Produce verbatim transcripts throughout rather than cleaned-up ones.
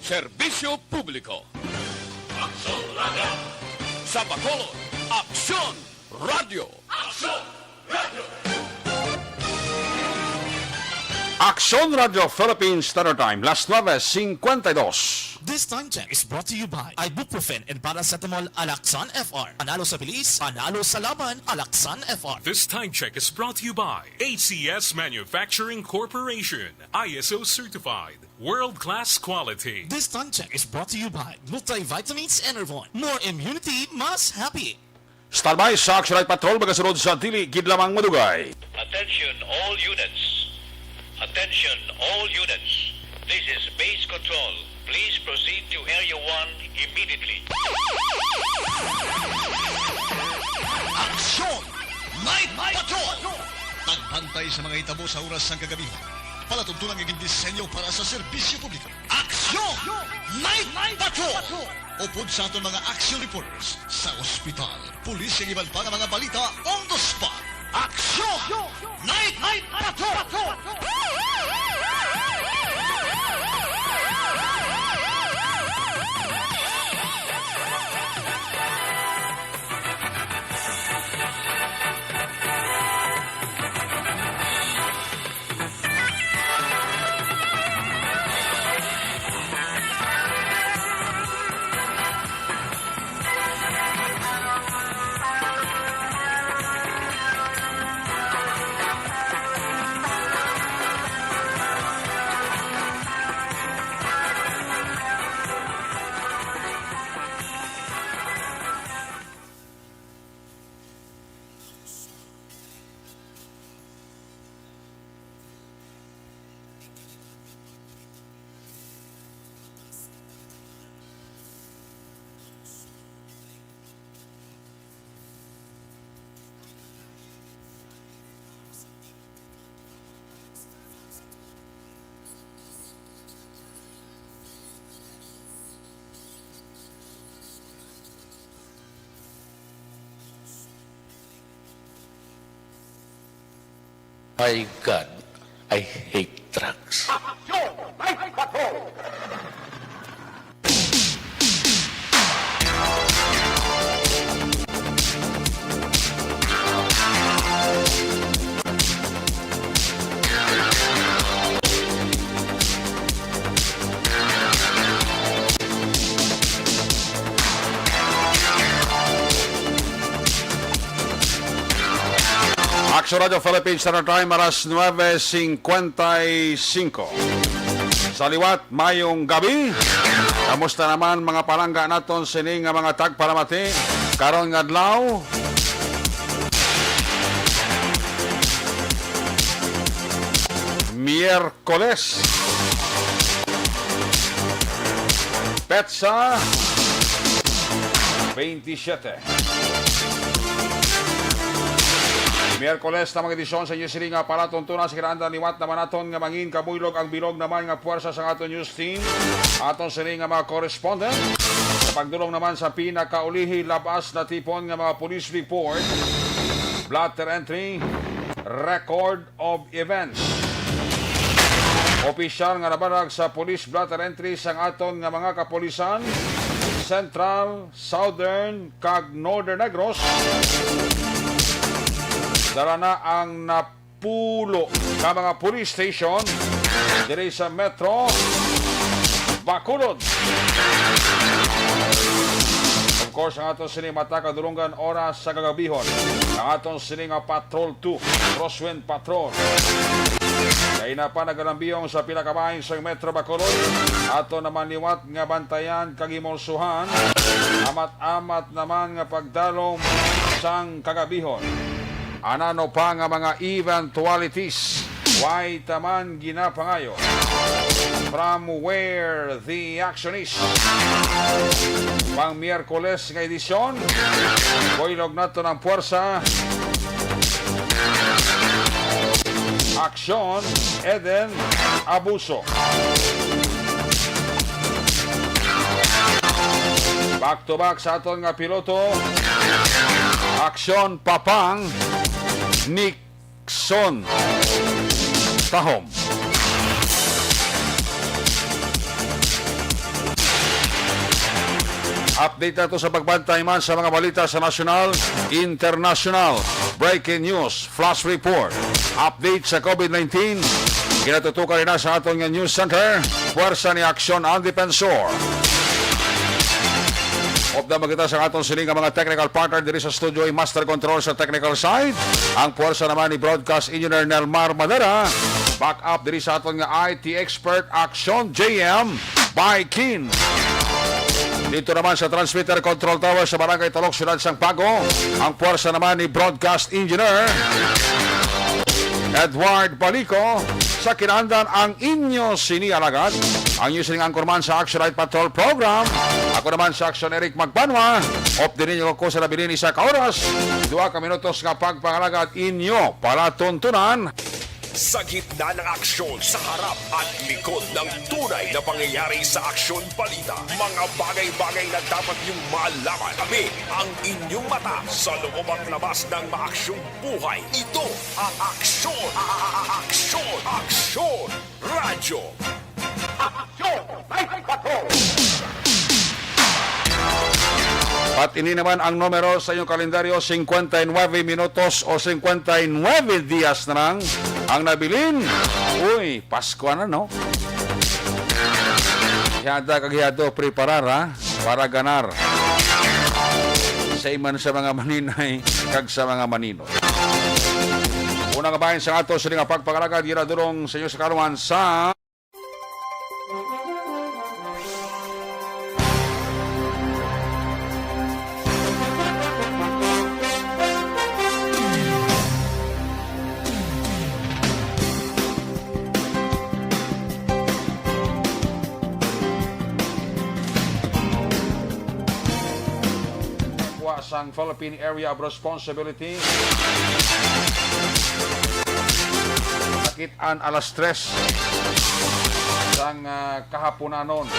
Serbisyo publiko. Aksyon Radio. Sa Bacolod, Aksyon Radio. Aksyon Radio. Aksyon Radio Philippines Standard Time, las nuebe cincuenta y dos. This time check is brought to you by ibuprofen and paracetamol Alaxan F R. Panalo sa bilis, panalo sa laban, Alaxan F R. This time check is brought to you by A C S Manufacturing Corporation, I S O certified, world-class quality. This time check is brought to you by Multivitamins Enervon. More immunity, mas happy. Standby sa Action Night Patrol, magasunod sa dili gid lamang madugay. Attention all units. Attention all units. This is Base Control. Please proceed to Area one immediately. Aksyon! Night Patrol! Pagbantay sa mga hitabo sa oras sang kagabihan. Palatuntunan nga gindisenyo para sa serbisyo publiko. Aksyon! Night Patrol! Upod sa aton mga action reporters sa ospital, pulis, kag iban pa nga mga balita on the spot. Aksyon! Night Patrol! My God, I hate drugs. Action Radio Philippines Standard Time, alas nuebe cincuenta y cinco. Sa liwat, mayong gabi. Kamusta naman, mga palangga naton sini nga mga tagpalamati karon nga adlaw? Miyerkules. Petsa twenty-seven. Miyerkules na mga edisyon sa inyo sini nga palatuntunan sa kinaandan. Liwat naman naton nga mangin kabuylog ang bilog naman nga puwersa sa aton news team. Aton sini nga mga correspondent sa pagdulong naman sa pinakaulihi labas na tipon nga mga police report, blotter entry, record of events. Opisyal nga nabarag sa police blotter entry sang aton nga mga kapulisan, Central, Southern, kag Northern Negros. Dala na ang napulo ka mga police station diri sa Metro Bacolod. Of course, ang aton sini mata kadulungan oras sa kagabihon. Ang aton sini nga Patrol two, Crosswind Patrol. Kaina pa nagalambiyong sa pila ka bahin sa Metro Bacolod. Ato naman liwat nga bantayan kag himulsuhan. Amat-amat naman nga pagdalom sang kagabihon. Anano pa nga mga eventualities? Way taman ginapangayo. From where the action is. Pang Miyerkules nga edisyon, buylog nato ng puwersa. Aksyon, Eden, Abuso. Back to back sa aton nga piloto. Aksyon, Papang, Nixon, Tahom. Update nato sa pagbantay man sa mga balita sa nasyonal, internasyonal, breaking news, flash report, update sa COVID nineteen. Ginatutukan na sa aton nga news center, Puwersa ni Aksyon ang Depensor. Update man kita sa aton sini nga mga technical partner diri sa studio, ay master control sa technical side, ang puwersa naman ni broadcast engineer Nelmar Madera. Back up diri sa aton nga I T expert, Aksyon J M by Kin. Dito naman sa transmitter control tower sa Barangay Talok, Siyudad sang Pago, ang puwersa naman ni broadcast engineer Edward Balico. Sa kinandan, ang inyo sini alagad, ang inyo sining anchorman sa Action Night Patrol Program. Ako naman sa Action, Eric Magbanwa. Update ninyo ako sa nabilin isa ka oras, duha ka minutos nga pagpangalagad inyo palatuntunan. Sa gitna ng aksyon, sa harap at likod ng tunay na pangyayari sa aksyon balita, mga bagay-bagay na dapat niyong malaman. Kami ang inyong mata sa loob at labas ng maaksyong buhay. Ito ang Aksyon, Aksyon, Aksyon Radyo. Aksyon! At ini naman ang numero sa inyong kalendaryo, singkwenta y nuebe minutos o singkwenta y nuebe dias na lang ang nabilin. Uy, Pasko na, no? Hiyada kag hiyado, preparar, ha? Para ganar. Sa iman sa mga maninay kag sa mga maninot. Una nga bahin sa ato sini nga pagpangalagad, ginadulong sa inyo sa kaluman sa Kuha sang Philippine Area of Responsibility. Nakit-an alas tres sang, ah, kahaponanon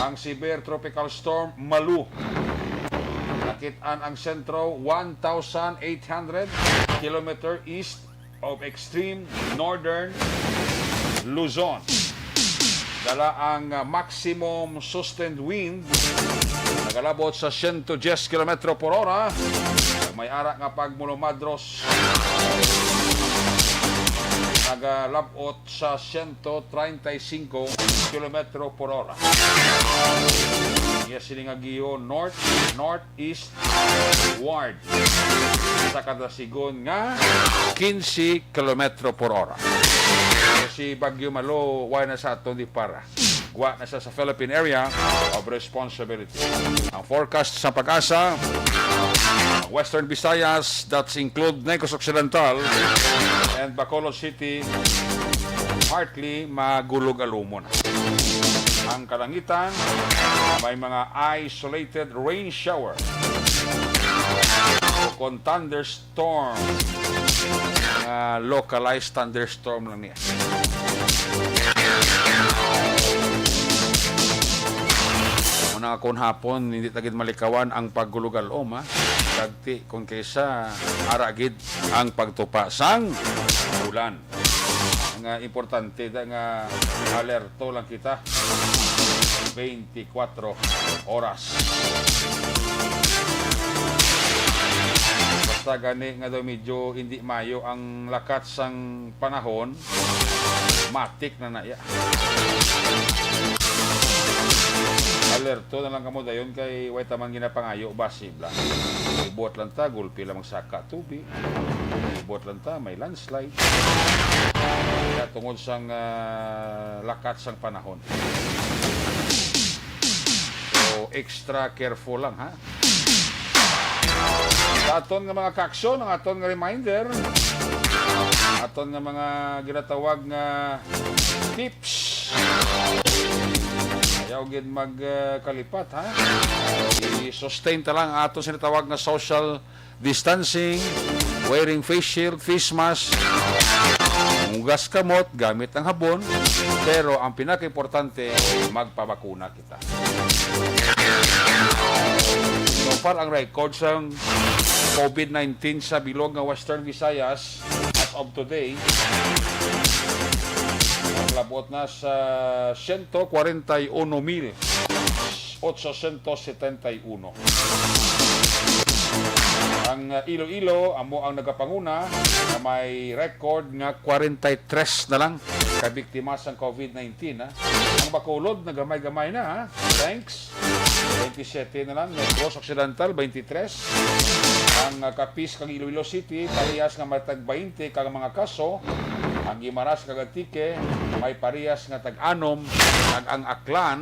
ang severe tropical storm Malu. Nakit-an ang sentro, one thousand eight hundred kilometer east of extreme northern Luzon. Dala ang, ah, maximum sustained wind, nagalabot sa siyento diyes kilometro por ora. May ara nga pagmulumadros, nagalabot sa siyento treinta y cinco kilometro por ora. Iya sini nga giyo north, northeast ward sa kadasigon nga quince kilometro por ora. So, si Bagyo Malo, wala na sa aton di para. Gwa na siya sa Philippine Area of Responsibility. Ang forecast sa PAGASA, ang Western Visayas, that's include Negros Occidental and Bacolod City, partly magulog-alumon. Ang kalangitan, may mga isolated rain shower o kon thunderstorm. Mga localized thunderstorm lang niya. Muna nga kon hapon, hindi ta gid malikawan ang pagulugal-om, ha? Dagti kung kaysa ara gid ang pagtupa sang ulan. Nga importante da nga alerto lang kita. Twenty-four oras. Basta gani nga daw medyo hindi mayo ang lakat sang panahon, matik na na ya. Alerto na lang kamo dayon kay way taman ginapangayo basi bla. Ibot lang ta, gulpi lang magsaka tubig. Ibot lang ta, may landslide. Kaya tungod sang, ah, lakat sang panahon. So, extra careful lang, ha? Sa aton nga mga kaaksyon, ang aton nga reminder, aton nga mga ginatawag nga tips. Ayaw gid mag, ah, kalipat, ha? I-sustain ta lang ang aton sinatawag nga social distancing, wearing face shield, face mask, hugas kamot gamit ang habon, pero ang pinakaimportante, magpabakuna kita. So far, ang record sang COVID nineteen sa bilog nga Western Visayas at of today, naglabot na sa siyento kwarenta y uno mil otsosyentos setenta y uno. Ang, uh, Iloilo amo ang nagapanguna nga may record nga kwarenta y tres na lang ka biktima sang COVID nineteen, ha. Ang Bacolod nagamay-gamay na, ha. Thanks. Twenty-seven na lang. Negros Occidental, twenty-three. Ang, uh, Capiz kag Iloilo City, parehas nga may tag twenty ka mga kaso. Ang Guimaras kag Antique, may parehas nga tag-anom. Kag ang Aklan,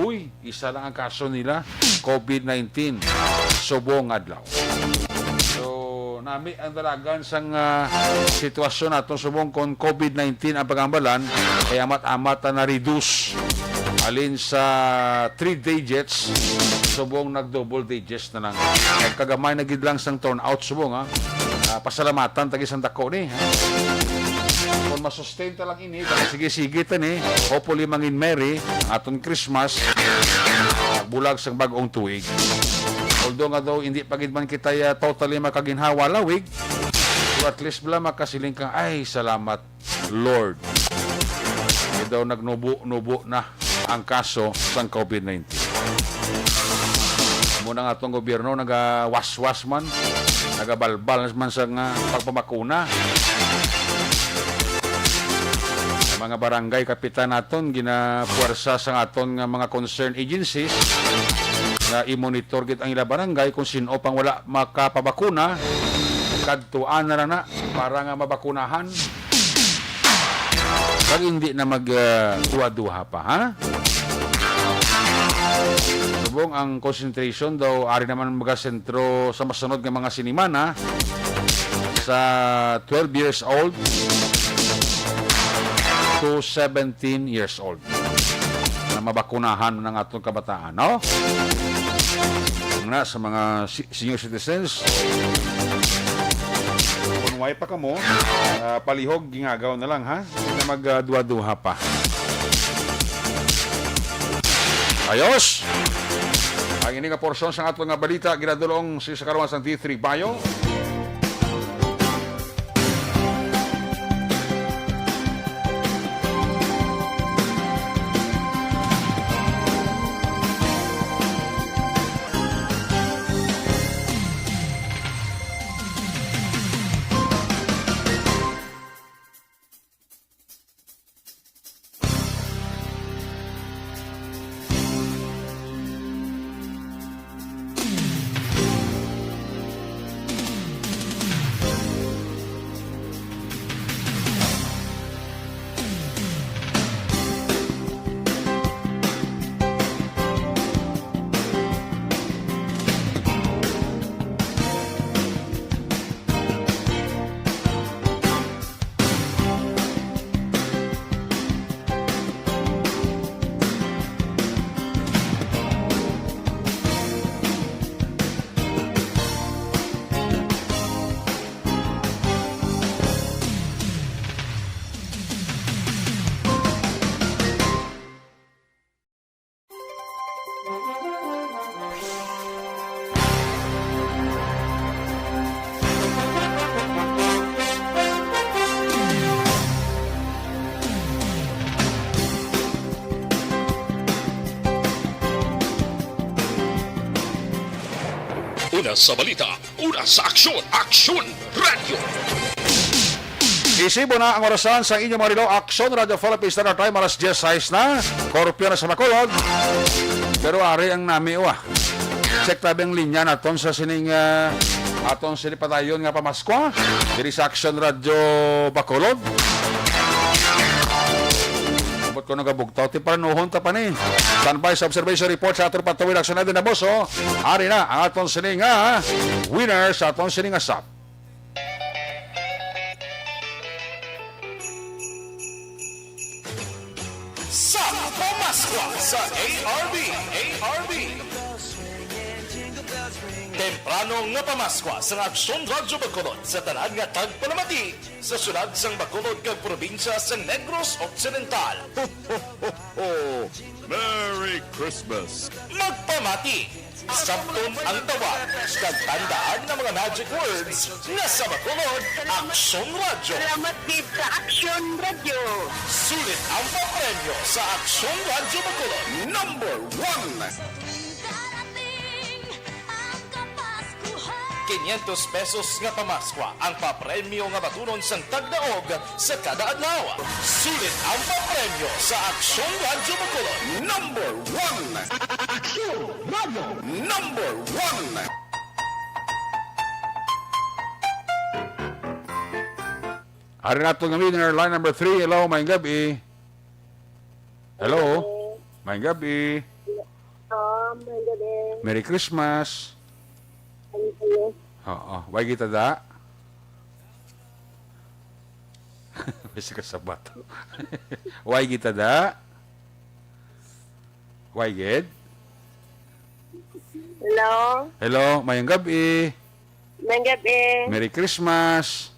uy, isa lang ang kaso nila, COVID nineteen, subong adlaw. So, nami ang dalagan sang, ah, sitwasyon naton subong kon COVID nineteen ang pag-ambalan, kay amat-amat na na-reduce. Alin sa three digits, subong nag-double digits na lang. Kagamay na gid lang sang turnout subong, ha. Ah, pasalamatan tagi sang dako ni, ha. Kung masustain ta lang ini, kag sige-sige ta ni, hopefully mangin merry ang aton Christmas, bulag sang bag-ong tuig. Although nga daw hindi pa gid man kita, ah, totally makaginhawa lawig, pero at least bala makasiling ka, "Ay, salamat, Lord." Kay daw nagnubo-nubo na ang kaso sang COVID nineteen. Muna nga atong gobyerno nagawaswas man, nagabalbal man sa nga pagpabakuna. Ang mga barangay kapitan naton ginapuwersa sa aton nga mga concerned agencies nga i-monitor gid ang ila barangay kung sin-o pang wala makapabakuna, kadtuan na lang na para nga mabakunahan. Kag hindi na mag, ah, duha-duha pa, ha? Subong ang concentration daw ari naman magasentro sa masunod nga mga sinimana sa twelve years old to seventeen years old na mabakunahan ng atong kabataan, no? Ang na sa mga si-, senior citizens, kung way pa kamo, ah, palihog, gingagaw na lang, ha? Hindi na mag, ah, duha-duha pa. Ayos! Ang ini nga porsyon sa aton nga balita, ginadulong si sa karuman sang D three Bio. Una sa balita, una sa aksyon, Aksyon Radyo. Isibo na ang orasan sa inyong mga relo, Aksyon Radyo Philippines Standard Time, alas diyes sais na, korpyo na sa Bacolod. Pero ari ang nami, wa. Check tabi ang linya naton sa sining, ah, aton sini padayon nga pamaskwa diri sa Aksyon Radyo Bacolod. Ambot ko nagabugtaw, ti paranuhon ta pa ni. Standby sa observation report sa aton patuwid aksyon na din na boss, oh. Ari na ang aton sini nga winner sa aton sini nga sap. Sa Pamaskwa sa A R B, A R B. Temprano nga pamaskwa sa Aksyon Radyo Bacolod sa tanan nga tagpalamati. sa syudad sang Bacolod kag probinsya sa Negros Occidental. Ho, ho, ho, ho! Merry Christmas! Magpamati! Sabton ang tawag kag tandaan nga mga magic words nga sa Bacolod, Aksyon Radyo. Salamat gid sa Aksyon Radyo. Sulit ang papremyo sa Aksyon Radyo Bacolod. Number one. Quinientos pesos nga pamaskwa ang papremyo nga batunon sang tagdaog sa kada adlaw. Sulit ang papremyo sa Aksyon Radyo Bacolod. Number one. Aksyon Radyo. Number one. Ari nato nga winner, line number three. Hello, maayong gab-i. Hello. Hello. Maayong gab-i. Oh, maayong gab-i. Merry Christmas. Thank you. Oo, way kita da? May siya kasabat. Way kita da? Way gid? Hello? Hello, maayong gab-i. Maayong gab-i. Merry Christmas.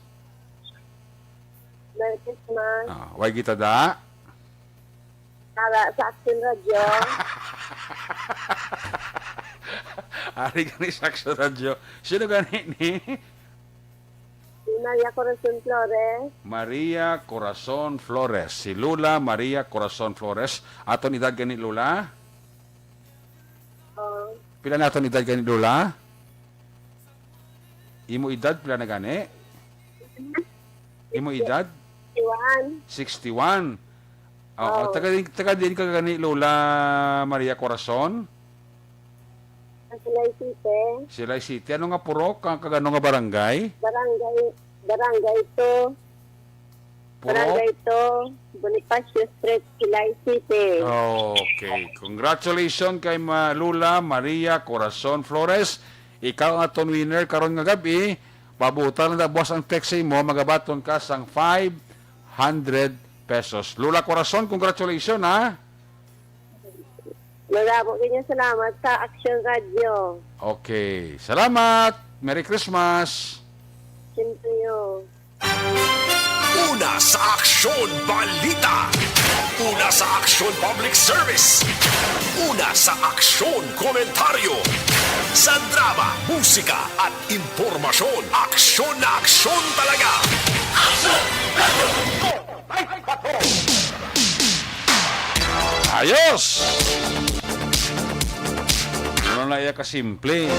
Merry Christmas. Ah, way kita da? Tara sa Action Radio. Ari gani sa Action Radio. Sino gani ni? Si Maria Corazon Flores. Maria Corazon Flores. Si Lola Maria Corazon Flores. Aton edad gani, Lola? Oh. Pila na aton edad gani, Lola? Imo edad, pila na gani? Imo edad? Sixty-one. Sixty-one. Oo, oh. Taga, taga din ka gani, Lola Maria Corazon? Sa Silay City. Silay City. Ano nga purok? Kag, kag ano nga barangay? Barangay, Barangay two. Purok? Barangay two, Bonifacio Street, Silay City. Okay. Congratulations kay Ma-, Lola Maria Corazon Flores. Ikaw ang aton winner karon nga gab-i. Pabuta lang na buwas ang text sa imo, magabaton ka sang five hundred pesos. Lola Corazon, congratulations, ha? Madamo gid nga salamat sa Action Radio. Okay. Salamat. Merry Christmas. Same to you. Una sa Aksyon Balita. Una sa Aksyon Public Service. Una sa Aksyon Komentaryo. Sa drama, musika, at impormasyon, aksyon na aksyon talaga. Ayos! Ano na iya kasimple?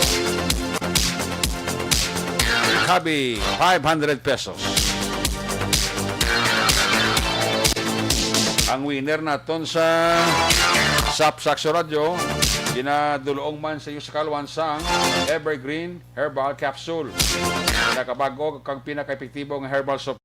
Kabi, five hundred pesos. Ang winner naton sa Sapsakso Radio, ginadulong man sa iyo sa kalwan sang Evergreen Herbal Capsule. Pinakabag-o kag pinakaepektibo nga herbal soap.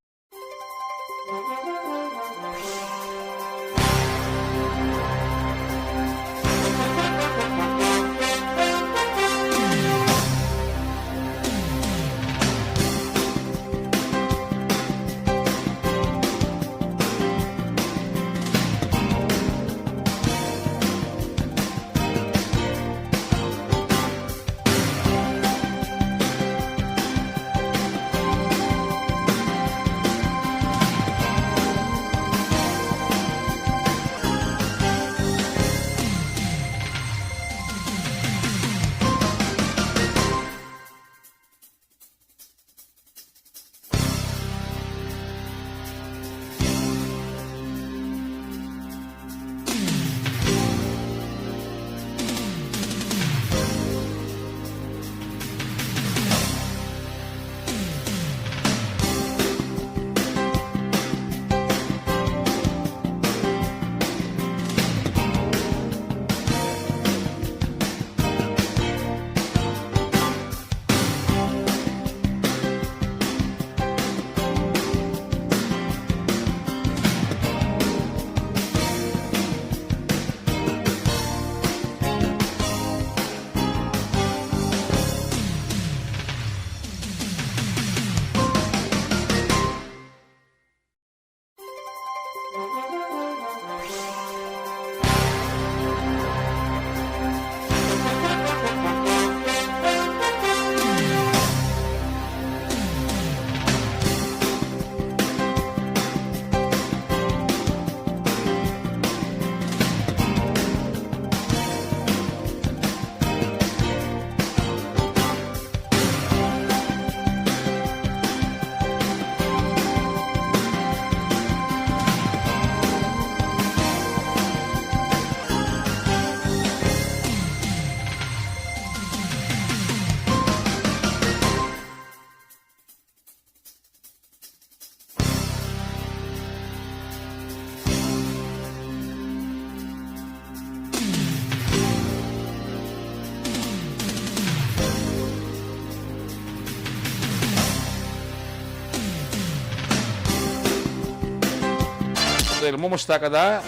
Mo, musta ka da?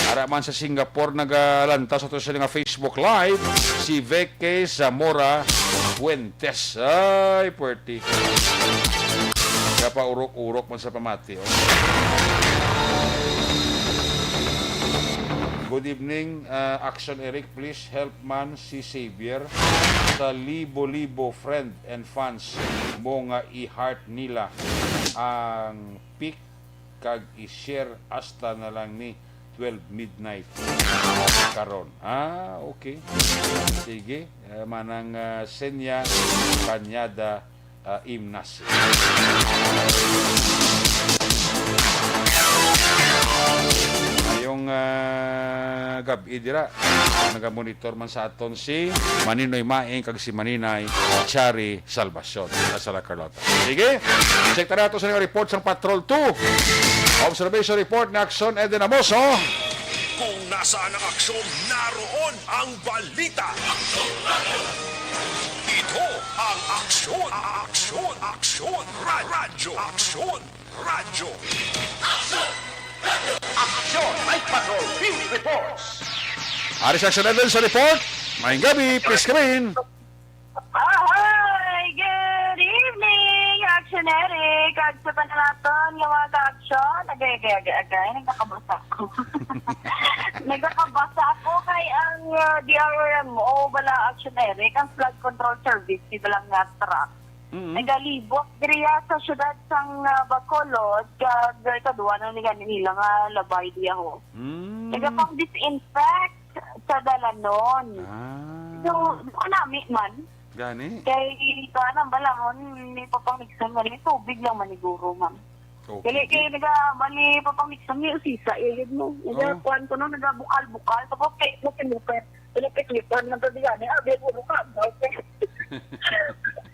Ara man sa Singapore, nagalantaw sa to sila nga Facebook Live, si Veke Zamora Fuentes. Ay, puwerte. Kapaurok-urok man sa pamati, oh. Good evening, ah, Action Eric. Please help man si Xavier sa libo-libo friend and fans mo nga i-heart nila ang pic kag i-share hasta na lang ni twelve midnight karon. Ah, okay. Sige, eh, manang, ah, Senya Cañada, ah, Imnas. Ayong, ah, gab-i dira. Nagamonitor man sa aton si Maninoy Maing kag si Maninay Chari Salvacion sa Sala Carlota. Sige, check ta nato sa report sang Patrol two. Observation report ni Action Eden Amoso. Kung nasaan ang aksyon, naroon ang balita. Ito ang Aksyon, Aksyon, Aksyon, Ra- Radyo, Aksyon, Radyo. Aksyon, Night Patrol Field Reports. Ari sa Action Eden sa report. Maayong gabi, Peace Green. Hi! Good evening, Action Eric. Kag sa tanan naton nga mga ka-action, agay, agay, agay, agay, nagkakabasa ako. Nagkakabasa ako kay ang, uh, D R R M O, bala, Action Eric, ang flood control service, di bala nga truck. Mm. Nagalibot diriya sa syudad sang, uh, Bacolod, kag kadua na ni gani nila nga labay diya ho. Mm. Nagapang-disinfect sa dalanon. Ah. So, kanami man. Gani? Kay, kuan, ang balahon, ni Papang Nixon, gani, tubig lang maniguro, ma'am. Okay. Dili kay naga, mali, Papang Nixon, ni usisa, iya yun mo. Naga, Oh. kuan ko, no, naga bukal-bukal. Tapos, kay, mo, kinupit. Pinipit-lipan man to, di gani, ah, di, puro ka, okay.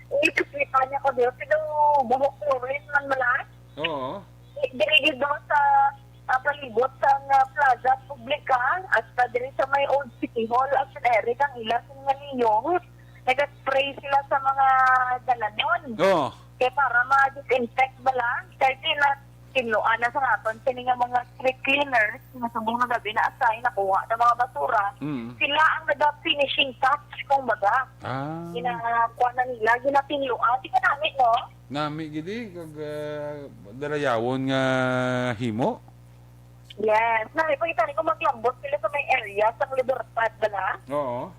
Pinipit-lipan niya ko, di, pero buhok ko rin man, mala. Oo. Diri gid daw sa, ah, palibot sang, ah, Plaza Publica, hasta diri sa may Old City Hall, Action Eric, ang ila sing nga niyong. Nag-spray sila sa mga dalanon. Oo. Kay para ma-disinfect ba lang? Kay tinatinluan na sa naton sini nga mga street cleaners, nga subong nga gabi na-assign, nakuha na mga basura. Mm. Sila ang naga-finishing touch, kung baga. Ah. Ginakuha na nila, ginatinluan. Di ka namin, no? Nami gid, eh, kag, ah, darayawon nga himo. Yes. Nami, pagkita ni ko, maglambot sila sa may area sa Libertad, bala. Oo.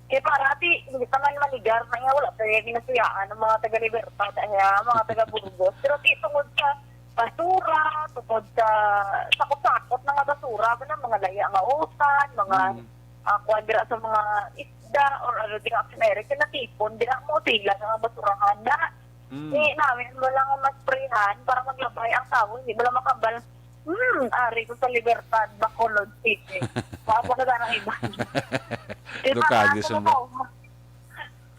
Kay para ti, hindi pa man maligar na nga, wala pa yung ginasuyaan ng mga taga Libertad, ay, ah, mga taga Burgos. Pero ti, tungod sa basura, tungod sa sakot-sakot na nga basura, ba na, mga laya nga utan, mga, Mm. ah, kuwan dira sa mga isda, or ano, dira sa Amerika, natipon, dira mo sila sa mga basurahan na. Mm. Di namin mo lang masprayhan para maglabay ang tao, hindi mo lang makabal. Hmm, ari ko sa Libertad, Bacolod City. Wa pa na ang iba. Di ba, Lukagis kaso mo. Makaw-,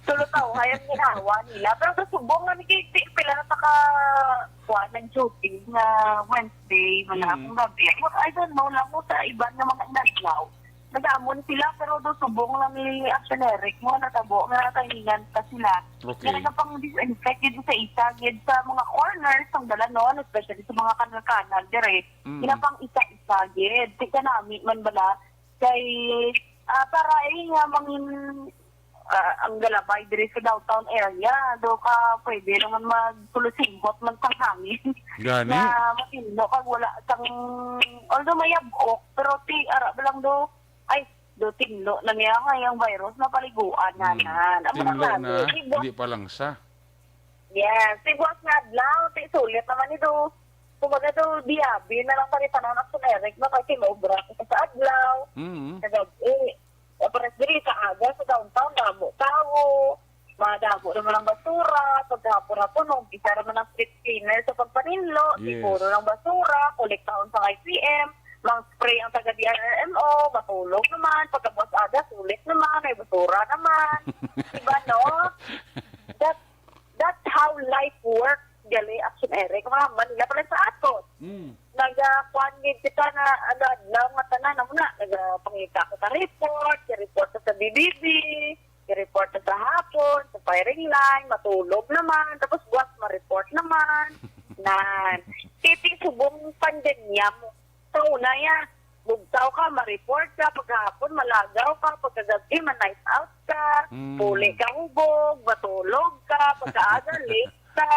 tulutaw, hayang ginawa nila. Pero sa subong nga, niki-, pi-, pila na taka, kuha ng duty nga Wednesday, wala Mm. akong gabi. I don't know lang mo sa iban nga mga inadlaw. Nagamon sila, pero do subong lang ni Action Eric mo, natabo nga nakahingan pa sila. Okay. Nga nagapang-disinfect gid sa isa, gid sa mga corners, ang dalanon, especially sa mga kanal-kanal, dire. Mm. Ginapang isa-isa, gid. Di ka nami man bala, kay, ah, para, eh, nga mangin-, ah, ang galabay diri sa downtown area, do ka pwede naman magtulusinghot man sang hangin. Gani? Na matindog kag wala sang, although may abok, pero ti, ara ba lang do, ay, do tinlo na niya nga yung virus, mapaliguan na Mm. na. Ang Tinlo mga na, sabi, di ba? Hindi pa lang sa. Yes, ti buwas nga adlaw, ti sulit naman ito. Kumbaga daw, diabi na lang palitan ang Action Eric, no? Kasi maubra ko sa adlaw, Mm. sa gabi. Sa pares diri sa aga, sa downtown, damo tao. Madamo naman ang basura. Paghapon-hapon, no? Isa naman ang street cleaner sa pagpaninlo. Yes. Siguro ng basura, kolektaon sa I C M, mang spray ang taga D R R M O, matulog naman. Pagkabuas aga, sulit naman, may basura naman. Diba, no? That, that's how life works, gali, Action Eric. Mga Manila pala sa ato. Mm. Nagakuan gid kita na, ano, adlaw nga tanan, amo na, nagapangita ko ka report, ka-report ka sa B B B, ka-report ka sa hapon, sa firing line, matulog naman, tapos buwas ma-report naman. Na, Titi, subong pandemya mo. Sa una, ya, bugtaw ka, ma-report ka, pagkahapon, malagaw ka, pagkagabi, ma-night out ka, Mm. puli ka, hubog, matulog ka, pagkaaga, late ka.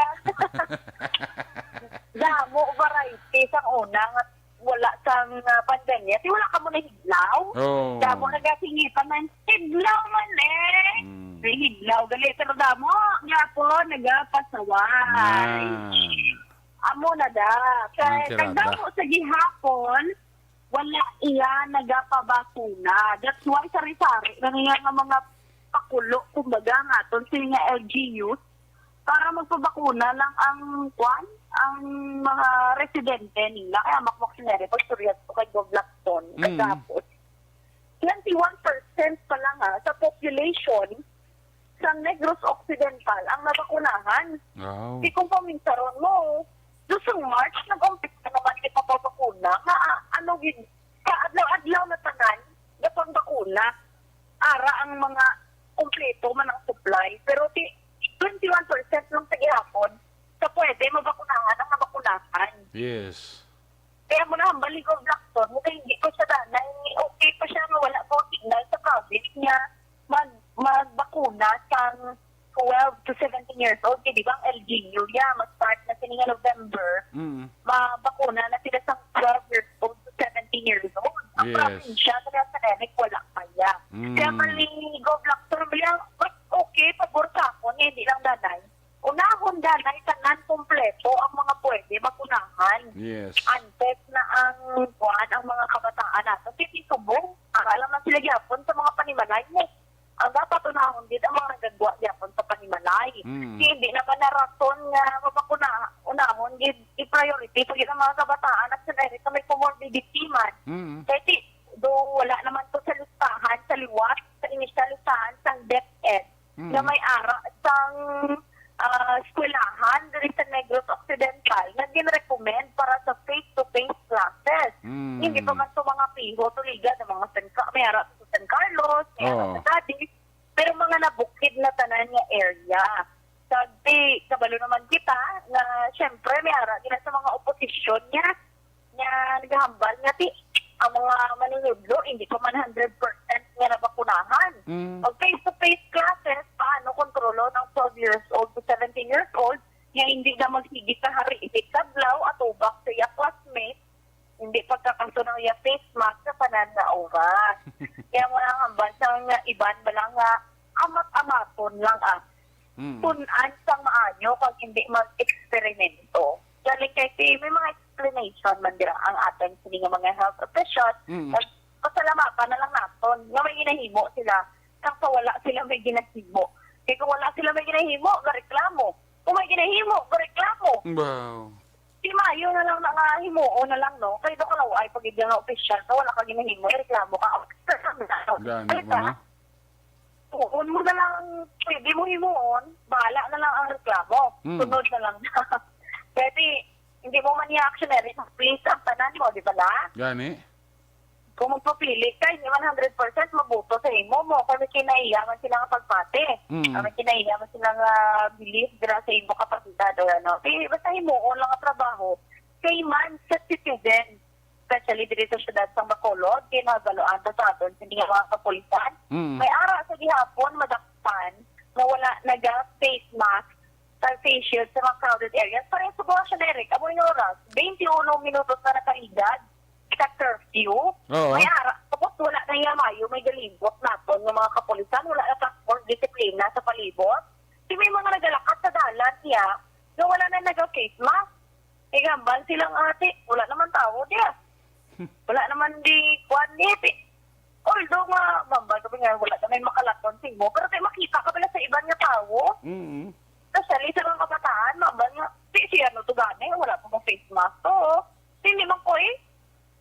Damo variety sang una nga wala sang, ah, pandemya. Di wala ka mo nahidlaw. Oh. Damo nagasingitan man, hidlaw man eh. Mm. May hidlaw, gali, pero damo, gapon, nagapasaway. Ah. Amo na da. Kay Ang tirada. Nagdamo sa gihapon, wala iya nagapabakuna. That's why sari-sari na niya nga mga pakulo, kumbaga, nga aton sa mga L G Us, para magpabakuna lang ang, kwan, ang mga residente nila. Kaya makmaksinere, pagsuryat ko kay Gov Lacson, Mm. kagapos. Twenty-one percent pa lang, ha, sa population sa Negros Occidental ang nabakunahan. Wow. Di kung paminsaron mo, do sa March, nag-umpisa naman kita pabakuna. Nga, ah, ano gid, sa adlaw-adlaw na tanan, napangbakuna. Ara ang mga kompleto man ang supply. Pero ti, twenty-one percent lang sa gihapon, sa pwede, mabakunahan ang nabakunahan. Yes. Kaya mo na, balik ko, Blackton, mo kay hindi ko siya danay. Okay pa siya nga wala ko signal sa province niya mag, magbakuna sang twelve to seventeen years old. Kaya di ba ang L G U, yeah, mag-start na sini nga November. Mm. Mabakuna na sila sang twelve years old to seventeen years old. Ang Yes. probinsya, sa Nazaret, wala pa yan. Mm. Kaya man ni Gov Lacson, bilang, mas okay, pabor sa akon, nga hindi lang danay. Unahon danay tanan kompleto ang mga pwede makunahan. Yes. Antes na ang, kuan, ang mga kabataan nato. Kay subong, ara lang man sila gyapon sa mga panimalay mo. Ang dapat unahon gid ang mga nagagwa gyapon sa panimalay. Mm. Kay hindi naman na rason nga mapakuna, unahon gid, i-priority pa gid ang mga kabataan at sa may comorbidity man. Mm. Kay di, do wala naman to sa listahan, sa liwat, sa initial listahan, sa DepEd, Mm. nga may ara sang, ah, eskwelahan diri sa Negros Occidental nga gin-recommend para sa face-to-face classes. Mm. Hindi pa man to mga piho, tuligan ng mga San Ca-, may ara sa San Carlos, may ara Oo. sa Cadiz, pero mga nabukid na tanan nga area. Sagdi, kabalo naman kita nga, syempre, may ara gina sa mga oposisyon niya, nga naghambal nga ti, ang mga manunudlo, hindi pa man hundred percent nga nabakunahan. Mm. Pag face-to-face classes, paano kontrolo ng twelve years old to seventeen years old nga hindi na magsigi sa hari, sa kadlaw, atubang sa iya classmate, hindi pagkakaso ng iya face mask sa tanan nga oras. Kaya mo nang hambal sa nga iban ba lang nga amat-amaton lang, ah. Mm. Tun-an sang maayo kag hindi mag-eksperimento. Galing kay ti, may mga explanation man dira ang aton sini nga mga health officials. Mm. Kag pasalamatan na lang naton nga may ginahimo sila, kag sa wala sila may ginahimo. Kay kung wala sila may ginahimo, gareklamo. Kung may ginahimo, gareklamo. Wow. Di maayo na lang na nga himuon na lang, no? Kay do ka law-ay pag nga opisyal ka, wala ka ginahimo, reklamo ka. Gani Ay, mo na. Tuon mo na lang, pwede mo himuon, bahala na lang ang reklamo. Hmm. Sunod na lang. Pwede, hindi mo man i-action eh, please ang tanan mo, di ba la? Gani. Kung magpapili ka, hindi man hundred percent mabuto sa imo mo. Kung may kinaiya man sila nga pagpati. Mm. Kung may kinaiya man sila nga belief dira sa imo kapasidad o ano. Kaya basta himuon lang ang trabaho. Kay man sa citizen, especially diri sa siyudad sa Bacolod, kay nabaloan ta sa aton sa mga kapulisan. Mm. May ara sa gihapon, madakpan, nga wala naga face mask sa face shield sa mga crowded areas. Pareho sa mga generic, amo yung oras, twenty-one minutos na nakaligad sa curfew. Oo. May ara, tapos wala na yung mayo, may galibot naton ng mga kapulisan, wala na task force disiplina sa palibot. Di may mga nagalakat sa dalan niya, nga wala na naga-face mask. Igambal silang ate, wala naman tao diya. Wala naman di kwan niya, ti. Although nga, mambal ko nga, wala na may makalaton sa imo, pero tayo makita ka pala sa iban nga tao. Mm. Especially sa mga kabataan, mambal nga, ti, si ano to gani, wala pa mo face mask to. Hindi man ko eh.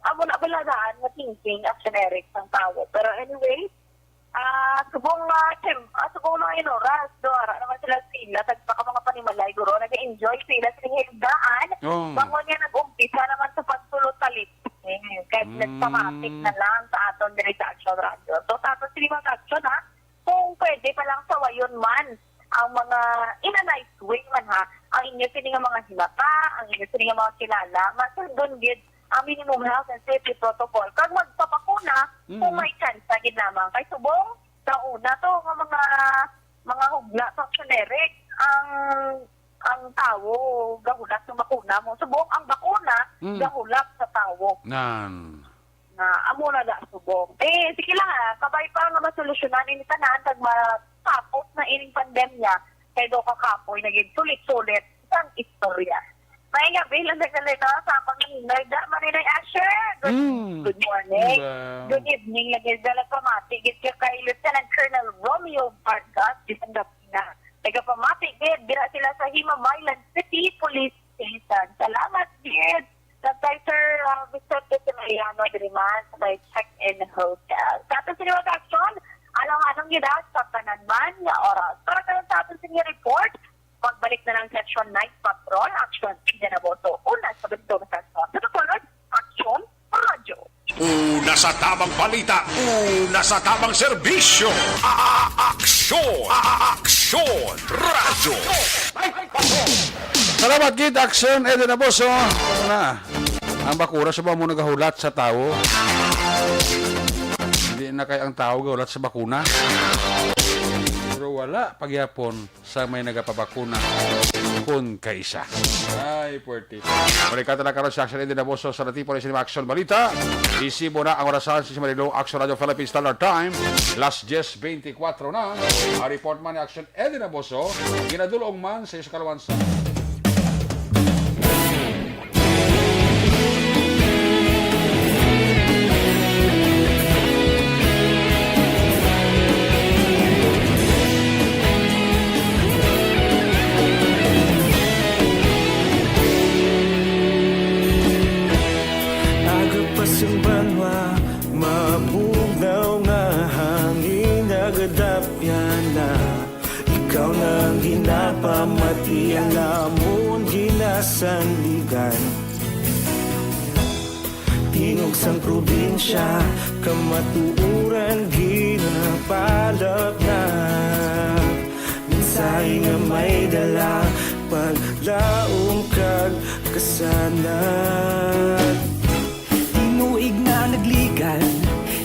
Amo na bala daan nga thinking, ang generic ng tao. Pero anyway, ah, subong, ah, sem-, ah, subong mga inoras, do, ara naman sila sila, tagpa ka mga panimalay, guro, nag-enjoy sila sa higdaan. Oh. Bangon nga nag-umpisa naman sa pagtulot-talit. Eh, kahit Mm. nagpamatik na lang sa aton diri sa Action Radio. So, tapos, sige, mga action, ha? Kung pwede pa lang sawayon man ang mga, in a nice way man, ha, ang nga sini nga mga himata, ang inyo sini nga mga kilala, masundon gid ang minimum health and safety protocol. Kag magpabakuna kung Mm. may tsansa gid lamang. Kay subong, sa una to, nga mga, mga hugna sa generic, ang, ang tawo gahulat sa bakuna mo. Subong, ang bakuna Mm. gahulat sa tawo. Nan. Nga, amo na da subong. Eh, sige lang ha, kabay pa nga masolusyonan ini tanan kag matapos na ining pandemya. Kay daw kakapoy na gid sulit-sulit sang istorya. May gabi lang na gali, no? Sa akong hinay, da, Marinay Asher. Good, Mm. good morning. Diba? Good evening lagi. Da, nagpamati gid ka kay Lieutenant Colonel Romeo Vargas, di sa Dapina. Nagapamati gid, dira sila sa Himamaylan City Police Station. Salamat gid. Sa kay Sir, ah, Vicente Similiano diri man sa may check-in hotel. Sa aton sini nga aksyon, alang-alang gid sa tanan man nga oras. Para karon sa aton sini nga report, magbalik na lang section Night Patrol, Aksyon Eden Aboso, una sa Bentong sa Aksyon. Sa kasunod, Aksyon Radyo. Una sa tamang balita, una sa tamang serbisyo. A-, a-, aksyon, A-, a-, aksyon, radyo. Salamat gid, Aksyon Eden Aboso. Ano na? Ang bakura sa ba mo nagahulat sa tawo? Hindi na kay ang tawo gahulat sa bakuna. Pero wala pagyapon sa may nagapabakuna kun kaisa. Ay, puwerte. Balik ka talaga karon sa Aksyon Eden Aboso sa Natipo ni Cinema Aksyon Balita. Isibo na ang orasan sa Marilo Aksyon Radio Philippines Standard Time. Las diyes beintikwatro na. Ang report man ni Aksyon Eden Aboso, ginadulong man sa iyo sa kalawansa. Aga pa sang banwa, mabugnaw nga hangin nagadapyan na. Ikaw na ang ginapamati, alamon ginasandigan. Tingog sang probinsya, kamatuoran ginapalapnap. Mensahe nga may dala, paglaom kag kasanag. Tinuig na nagligan,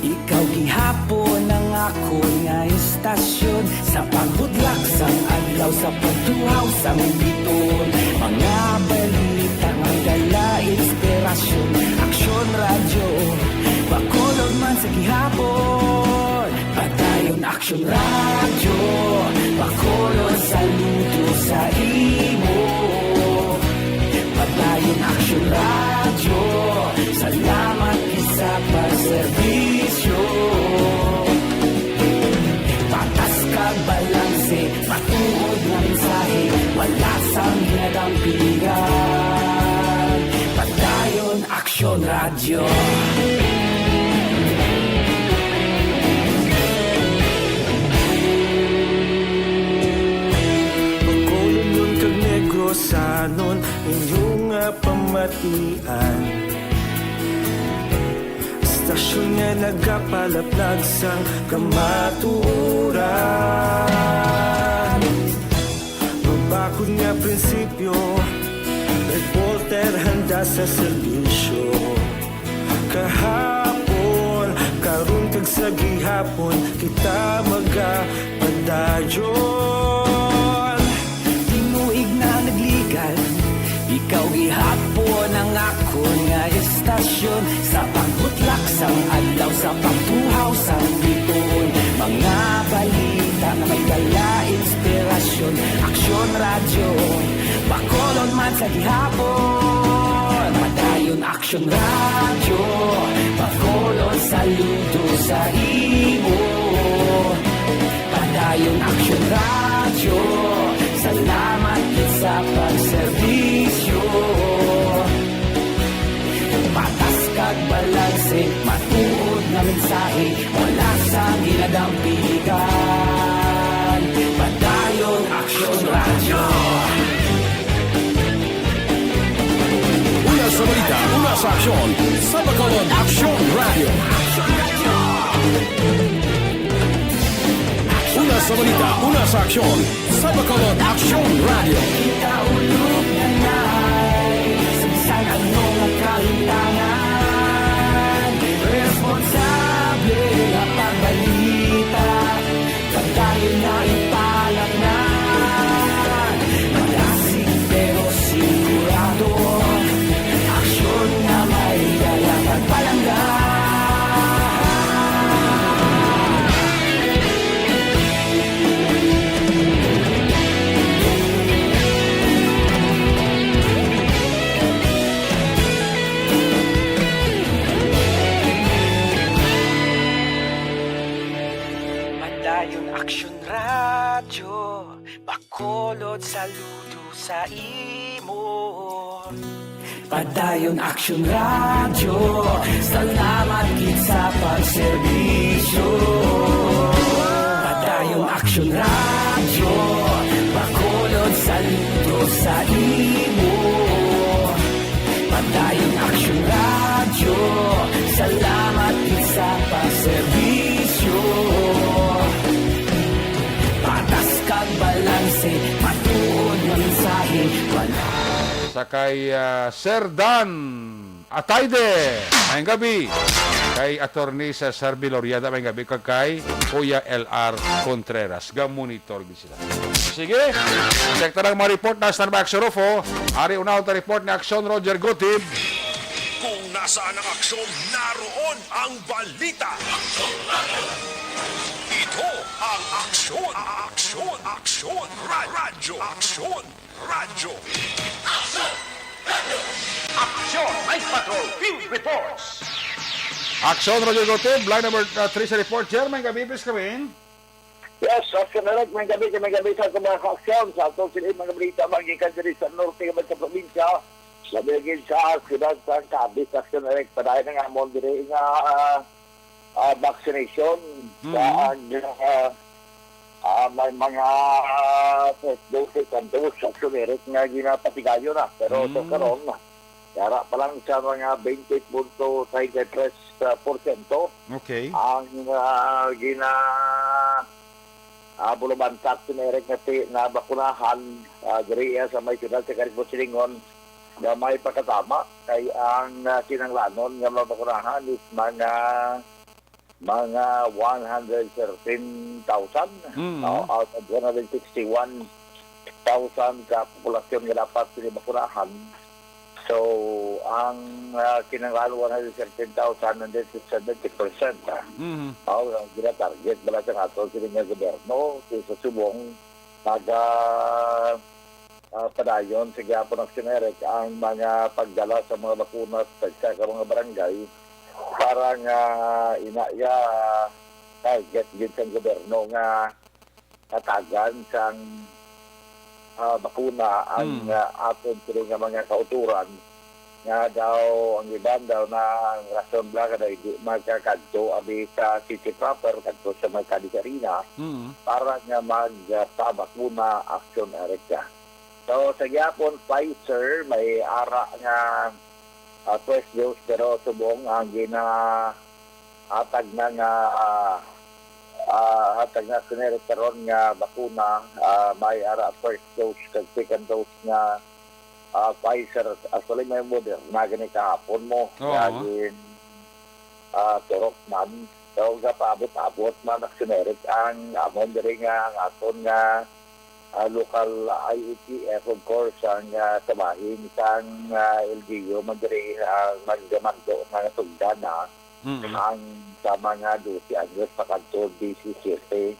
ikaw gihapon ang akon nga istasyon. Sa paghudlak sang adlaw, sa pagtuhaw sang biton, mga balita nga dala inspirasyon. Aksyon Radyo, Bacolod man sa gihapon. Padayon Aksyon Radyo, Bacolod, saludo sa imo. Padayon Aksyon Radyo, salamat gid sa pagserbisyo. Patas kag balanse, matuod nga mensahe, wala sang ginadampigan. Padayon Aksyon Radyo. Bacolodnon kag Negrosanon, inyo nga pamatian. Istasyon nga nagapalaplag sang kamatuoran. Mabakod nga prinsipyo, reporter handa sa serbisyo. Kahapon, karon kag sa gihapon, kita magapadayon. Tinuig na nagligan, ikaw gihapon ang akon nga istasyon. Sa pagbutlak sang adlaw, sa pagtuhaw sang biton, mga balita nga may dala inspirasyon. Aksyon Radyo, Bacolod man sa gihapon. Padayon Aksyon Radyo, Bacolod, saludo sa imo. Padayon Aksyon Radyo, salamat gid sa pagserbisyo. Patas kag balanse, matuod nga mensahe, wala sang ginadampigan. Padayon Aksyon Radyo. Una sa balita, una sa aksyon, sa Bacolod Aksyon Radyo. Una sa balita, una sa aksyon, sa Bacolod Aksyon Radyo. Saludo sa imo. Padayon Aksyon Radyo, salamat gid sa pagserbisyo. Padayon Aksyon Radyo, Bacolod, saludo sa imo. Padayon Aksyon Radyo, salamat gid sa pagserbisyo. Patas kag balanse, matuod nga mensahe, wala. Sa kay, ah, Sir Dan Atayde, maayong gabi. Kay Attorney Cesar Viloriada, maayong gabi. Kag kay Kuya L R Contreras, ga-monitor gid sila. Sige, check ta lang mga report na sa Aksyon Rufo. Ari, unahon ta report ni Aksyon Roger Gutib. Kung nasaan ang aksyon, naroon ang balita. Ito ang Aksyon, Aksyon, Aksyon, Ra- Radyo, Aksyon, Radyo. Aksyon Night Patrol Field Reports. Aksyon Roger Gutib, line number, uh, three sa report. Chair, maayong gabi, please come in. Yes, Aksyon Direct, maayong gabi, maayong gabi sa atong mga ka-aksyon, sa atong sila mga balita, magikan diri sa norte nga sa probinsya, labi lagi sa siyudad sa Cadiz, Aksyon Direct, padayon na nga mo diri nga, ah, ah, vaccination Mhm. sa, ah, ah, may mga, ah, first dose and dose, Aksyon Direct, nga ginapatigayon na. Pero sa Mm. karon, yara pa lang sa mga twenty punto treinta y tres porsyento Okay. ang, ah, gina, ah, bulubantat si Merek nga ti-, nabakunahan, ah, diri, ah, sa may siyudad sa Cadiz, silingon nga may pagkatama kay ang, ah, kinahanglanon nga mabakunahan is mga, mga one hundred thirteen thousand, Mm. no, out of one hundred sixty-one thousand ka populasyon nga dapat sila makunahan. So, ang, ah, kinahanglan, one hundred thirteen thousand, and then seventy percent, ah. Mhm. Mao ang ginatarget bala sa aton sini nga gobyerno, kay sa subong, naga, ah, padayon sa gihapon, Aksyon Direct, ang mga pagdala sa mga bakuna sa, sa mga barangay para nga ina ya target gid sang gobyerno nga hatagan sang, ah, bakuna ang, Hmm. ah, aton sini nga mga kautoran, nga daw ang iban daw na ang rason bala nga daw hindi magkakadto abi sa city proper, kadto sa may Cadiz Arena, Hmm. para nga mag, ah, pabakuna, Aksyon Direct. So, sa gihapon, Pfizer, may ara nga, ah, first dose, pero subong ang gina-, hatag na nga, ah, ah, hatag na sinere karon nga bakuna, ah, may ara first dose kag second dose nga, ah, Pfizer. Actually, may Moderna gani kahapon mo. Oo. Nga gin-, ah, turok man. So, gapaabot-abot man, Aksyon Direct, ang amon diri nga, ang aton nga, ah, local I A T F, of course, ang, ah, kabahin sang, ah, L G U man diri, ah, magdamando nga sugdan na Mm. ang sa mga dose anyos pakadto disisiyete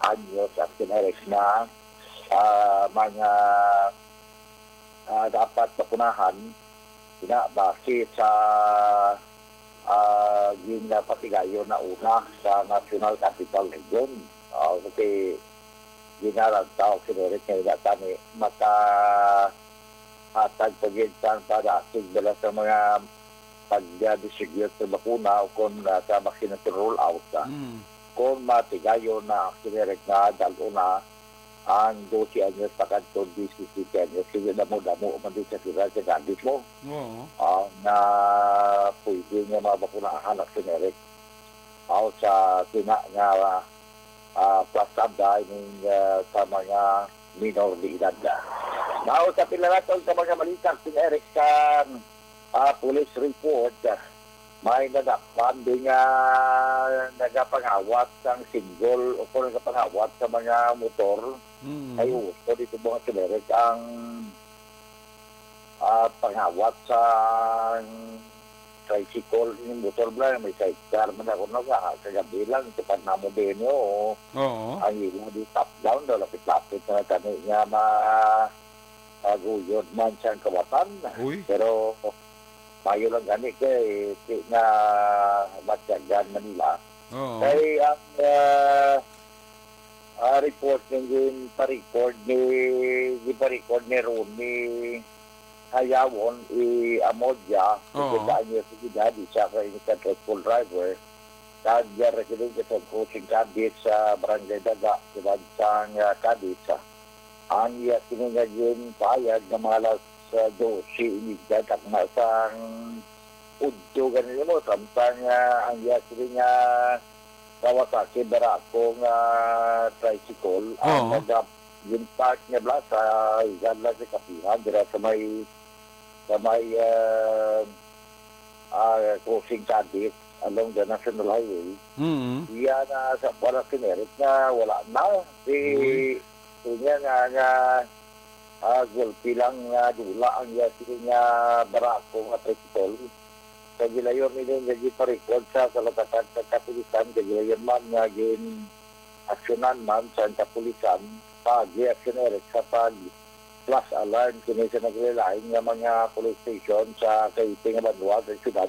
anyos, Aksyon Direct, na, ah, mga, ah, dapat bakunahan, ina, base sa, ah, ginapatigayon na una sa National Capital Region. Ah, kasi ginalantaw, Aksyon Direct, nga ina tani maka hatag pa gid sang padasig bala sa mga pag-distribute sa bakuna o kung, ah, sa vaccination rollout, ah. Mm. Kung matigayon na, Aksyon Direct, nga dal-o na ang dose anyos pakadto disisiyete anyos, kay damo-damo man din sa sila sa Cadiz mo. Oo. Ah, nga pwede nga mabakunahan, Aksyon Direct. Aw sa sina nga, ah, plasab da ining, ah, sa mga minor de edad. Now, sa pila naton ka mga balita, Aksyon Direct, sa, ah, police report, ah, may nadakpan din nga nagapangawat sang single o kung nagapangawat sa mga motor. Mm. Ay, uso dito mga Aksyon Direct ang, ah, pangawat sa tricycle, yung motor bala, may sidecar man ako, no, ka-, kagabi lang, tupad namo din, oo. Oo. Ang ila di top down daw, lapit-lapit na kami nga ma-, maguyod man siyang kawatan. Uy. Pero mayo lang gani kay, di nga matyagan man nila. Oo. Kay ang, ah, Ah, report nga ginpa-record ni, ginpa-record ni Ronnie Hayawon, i Amodya, Oo. Sa niya sa edad, isa ka innocent tricycle driver, kag, ah, residente sa Crossing Cadiz sa Barangay Daga, siyudad sang, ah, Cadiz. Ang iya sini nga ginpahayag nga mga alas, ah, dose inigda takna sang udto ganina mo, samtang, ah, ang iya sini nga Kawasaki Barako nga tricycle ang Oo. nagap-, ginpark niya bala sa higad lang sa kapihan dira sa may, sa may, ah, ah, crossing Cadiz along the National Highway. Mm. Iya na sa pala si Eric nga wala na. Si, Uy. Unya nga, nga, ah, gulpi lang nga dula ang iya sini nga barako nga tricycle. Sa gilayon nini nga giparecord sa kalatatan sa kapulisan, sa gilayon man nga gin-aksyonan man sa kapulisan, paagi aksyon Eric sa pag-flash alarm kini sa naglain-lain nga mga police station sa kahiting nga banwa sa syudad.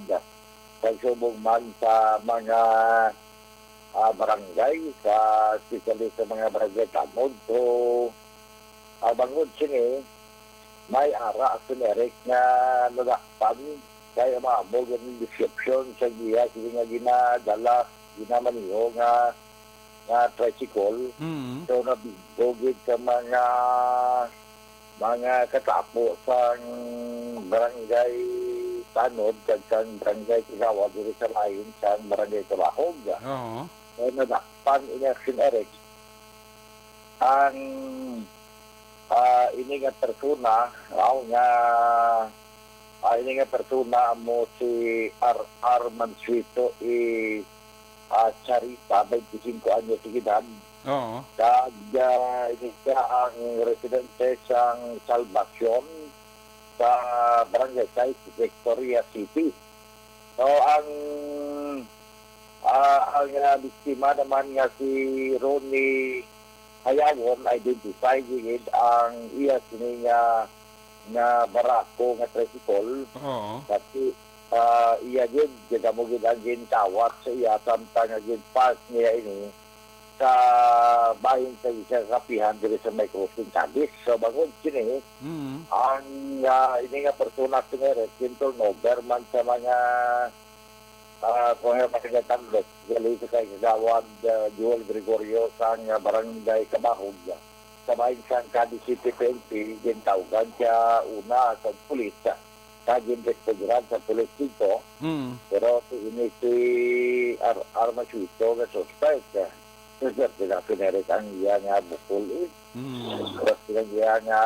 Kag subong man sa mga, ah, barangay, sa, especially sa mga barangay tanod. So, ah, bangod sini, may ara si Eric nga nadakpan kay ang amo ganing description sa iya sini nga ginadala, ginamaniho nga, nga tricycle. Mm. So, nabinggo gid sa mga, mga katapo sang barangay Tanod kag sang barangay Kigawa diri sa lain sang barangay Tabahog. Oo. So, nadakpan ini si Eric. Ang, ah, ini nga persona, aw nga, ah, ini nga persona amo si R R Mansueto E, ah, Charita, twenty-cinco anyos de edad. Oo. Kag, ah, ini siya ang residente sang Salvacion sa Barangay Six, Victoria City. So, ang, ah, ang, ah, biktima naman nga si Ronnie Hayawon, identify gid ang iya sini nga, nga barako nga tricycle. Oo. Kasi, ah, iya gid, gid amo gid ang gintawat sa iya samtang nga gin-park niya ini sa bahin sa isa ka kapihan diri sa may crossing Cadiz. So, bangod sini, Mm. ang, ah, ini nga persona sini, gin-turnover man sa mga, ah, kung ano, mga tandos, gali sa kay Kagawad, ah, Joel Gregorio sang, ah, Barangay Kabahog, ah, sa bahin sang Cadiz City P N P, gintawgan siya una sa pulis, ah, kag ginrespondran sa pulis dito. Mm. Pero si ini si Ar-, Armas Vito nga suspect, ah, suspect na sinerik ang iya nga bukol, eh. Mm. Pero sila iya nga,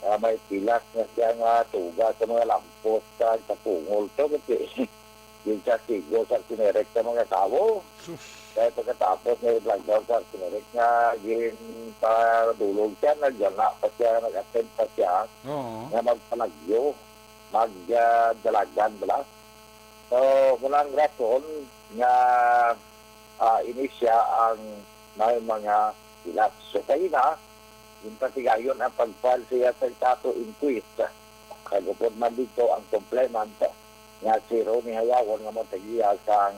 ah, may pilas nga siya nga tuga sa mga lampos sa, sa pungol. So, kasi, yun siya sigo sa sinerik sa mga tawo. Sus. Kaya pagkatapos nga i-flag down sa sinerik nga ginpadulog siya, nagyana pa siya, nag-attempt pa siya Oo. nga magpalagyo, mag, ah, dalagan bala. So, muna ang rason nga, ah, ini siya ang may mga pilas. So, kaina, yung patigayon ang pag-file siya sa kaso inquest. Kagupod man dito ang complainant nga si Ronnie Hayawon nga mo tagiya sang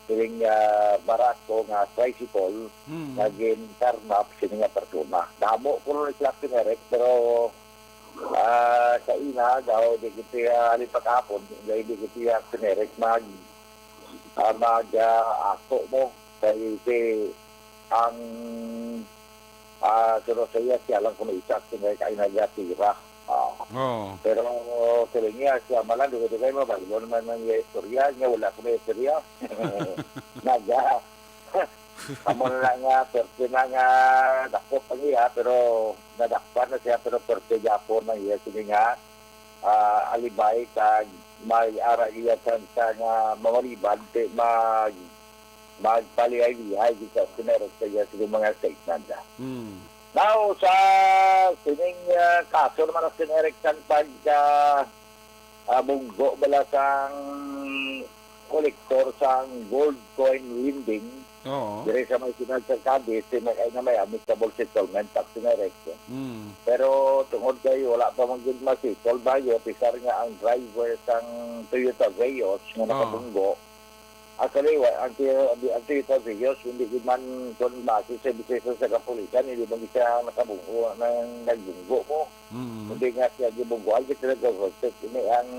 siling, ah, barako nga tricycle Mm. nga gin-carnap sini nga persona. Damo ko rin sila sinerik, pero, ah, sa ina daw, di kita, ah, halin pagkahapon, di, di kita sinerik mag, ah, mag, ah, ako mo. Kay si ang, ah, sino sa iya, siya lang kuno isa, sinerik ay nagatira. Ah. Oo. Pero sila niya, siya man lang, dugay-dugay mo, balo naman ang iya istorya niya, wala ko na istorya. Naga, amo na nga, perte na nga, dakop ang iya, pero nadakpan na siya, pero perte gyapon ang iya, sige nga, ah, alibay, kag may ara iya sa, sa nga mamaliban, di mag, magpalihay-lihay, di sa sineros sa iya, sige mga statement. Hmm. Now, sa sining, ah, kaso naman ang sinerik sang pag, ah, ah, bunggo bala sang kolektor sang gold coin lending, Oo. Diri sa may Sinag sa Cadiz, si may, ay, na may amicable settlement sa sinerik. Mm. Pero tungod kay wala pa man gid ma-settle bayo, pisar nga ang driver sang Toyota Vios nga Oo. nakabunggo, Actually, wa-, ang Toyo-, ang Toyota Vios, hindi gid man kon base sa ebidensya sa kapulisan, hindi man gid siya nakabunggo, nang nagbunggo mo. Mm. Kundi nga siya gibunggoan, gid sila government. Ini ang,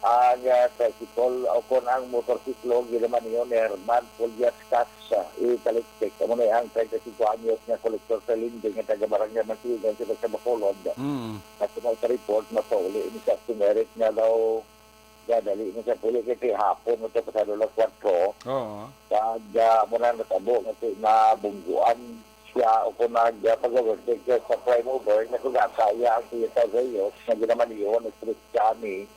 ang, ah, tricycle o kon ang motorsiklo, ginamaniho ni Herman Puliascas, ah, Italictic. Amo na ang treinta y cinco anyos nga kolektor sa lending nga taga Barangay Mansilingan sa Bacolod. Mm. At sa mga report, mapauli ni Captain Eric nga daw Gadali na sa puli kay hapon na siya, pasado lang kwatro. Oo. Kag, ah, amo na natabo nga si, nabungguan siya o kung nag, ah, pag-overtake siya sa prime mover, nasugata iya ang Toyota Vios nga ginamaniho ni Christian,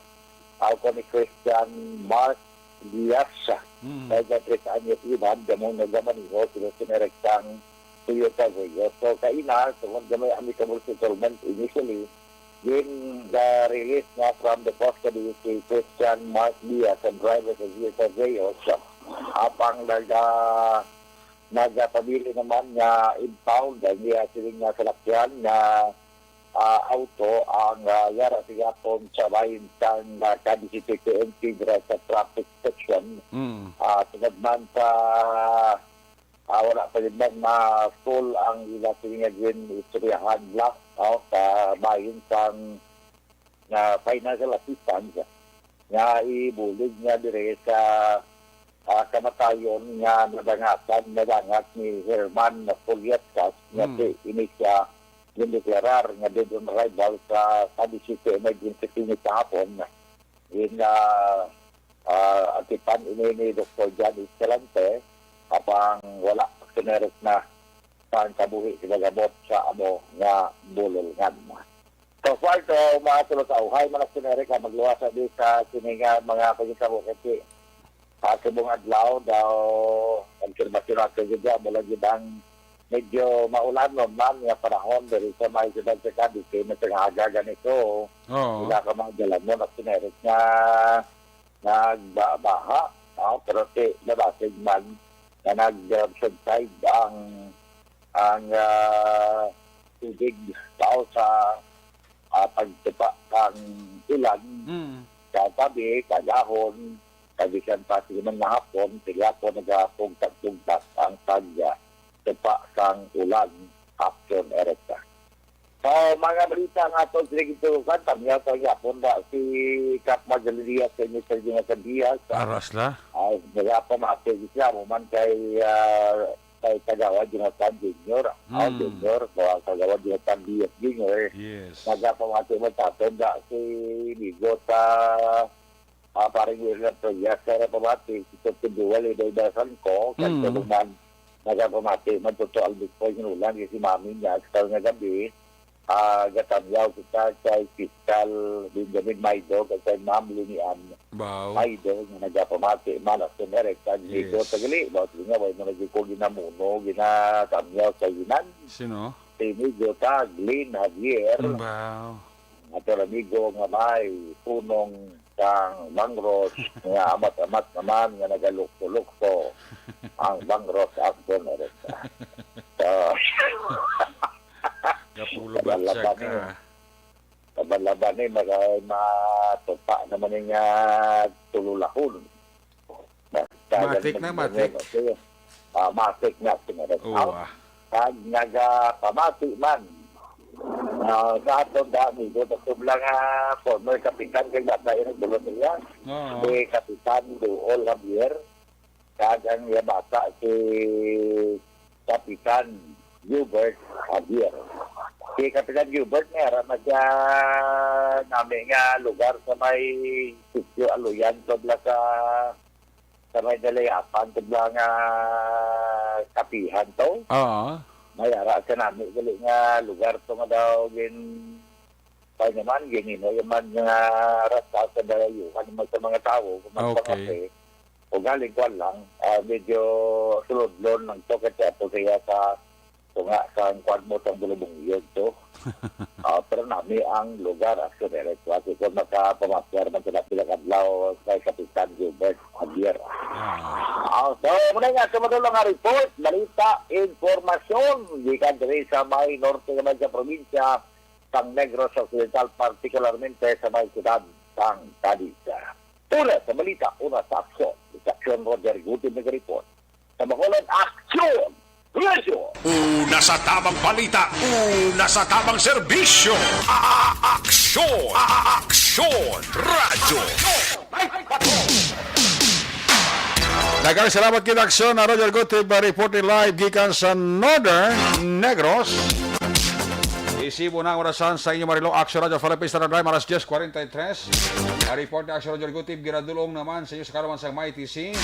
ah, o ni Christian Mark Diaz. Mm. Kay ka tres anyos edad, gamon nga gamaniho sila sa direktang Toyota Vios. So, kaina, tungod gamay amicable settlement initially, gin-release na from the custody si Christian Mark Diaz, ang driver sa Toyota Vios. Apang naga-, nagapabilin naman nga impound ang iya siling nga salakyan nga, ah, auto ang, ah, yara sa gihapon sa bahin sang, ah, Cadiz City P N P dira sa traffic section. Mm. Ah, tungod man sa Ah, wala pa gid man ma-full ang ila sini nga gin-istoryahan la, oh, sa bahin sang, nga financial assistance nga ibulig nga dire sa, ah, kamatayon nga nadangasan, nadangat ni Herman Puliascas nga Mm. si ini siya gindeklarar nga dead on arrival sa Cadiz City Emergency Clinic kahapon. In, ah, ah, atipan ini ni Doktor John Escalante, apang wala sinerok na sang kabuhi sa pagabot sa amo nga bulolngan. So far, to, mga tulo sa uhay, mga sinerok, ah, magluwas sa di sa sini nga mga pagkitabo kasi, ah, subong adlaw daw, obserbasyon nato gid, ah, mula gid ang medyo maulanon man nga panahon diri sa may siyudad sa Cadiz, kay mas aga gani to. Oo. Wala ka mga dalamon at sinerok nga nagbaha, ah, pero ti nabasig man nga nag-subside ang, ang, ah, tubig tao sa, ah, pagtupa sang ulan Mm. sa gabi, kagahon, kabisan pa sige man nga hapon, sige hapon nagapugtak-pugtak ang tag, ah, tupa sang ulan, Action Erika. Sa mga balita nga atong sinigitukan, tamyaw sa yapon ba si Kap Marjorie Diaz sa inyo sa Dina sa Diaz? Aras la. Ay, nagapamati siya, mo man kay, ah, kay Kagawad Jonathan Junior. Ah, Hmm. Junior, ba, Kagawad Jonathan Diaz Junior. Yes. Nagapamati mo sa aton ba si Ligo sa Ah, parang yun lang to. Yes, kaya pamati, si Tito Duwal, eh, dahil dasan ko, Mm. kanto naman, nagapamati, man, Tito Alvin po, yung ulan, yung si Mami niya, sa nga gabi, ah, gatamyaw kita kay Fiscal Benjamin Maido, kay kay Ma'am Linian Wow. Maido, nga nagapamati, man, at sa Merek, sa Nico, Yes. sa gali, ba, sige nga, wala mo naging ko ginamuno, ginatamyaw sa ginan. Sino? Si Nico Taglin Javier. Wow. Ato amigo nga may punong sang Bangros, nga amat-amat naman nga nagalukso-lukso ang Bangros Akton Eresta. So, Kapulo laban-laban batsag ka. Eh. Laban-laban eh, maga-, matupa naman yung, ah, tululahon. Basta Matik ganun na, ang matik. Ganun, ah, matik na, sinagot. Oo, ah. Kag nagapamati man, ah, sa aton da, amigo, sa tubla nga former kapitan kay Bata, yung bulot niya, Oo. Si Kapitan Duol Javier, kag ang iya bata, si Kapitan Gilbert Javier. Si Kapitan Gilbert, may ara na siya nami nga lugar sa may Sitio Aloyan, tubla sa, sa may Dalayapan, tubla nga Kapihan to. Oo. May ara sa nami, gali nga lugar to nga daw gin, pa naman, ginino yung man nga rasta sa dalayuhan, yung sa mga tao, kung Okay. magpangate, o galing kwan lang, ah, medyo sulodlon lang to, kasi ato siya sa tunga sa kwan mo, sa bulubong yun to. Ah, pero nami ang lugar, actually, right? Kasi kung makapamasyar man sila pila kadlaw kay Kapitan Gilbert Javier. Ah. Ah, so, muna nga, sa madulong nga report, balita, informasyon, gikan diri sa may norte naman sa probinsya sang Negros Occidental, partikularmente sa may siyudad sang Cadiz. Una sa balita, una sa aksyon. Sa Sa tamang balita, una sa tamang serbisyo. A-, a-, aksyon! A-, a-, aksyon! Radyo! Daghang salamat kita, Aksyon, na Roger Gutib, uh, reporting live gikan sa Northern Negros. Isibo na ang orasan sa inyo, Marilo. Aksyon Radyo Philippines, Standard Time, alas diyes kwarenta y tres. Ang report ni Aksyon Roger Gutib, giradulong naman sa inyo sa kaluman sang Mighty C.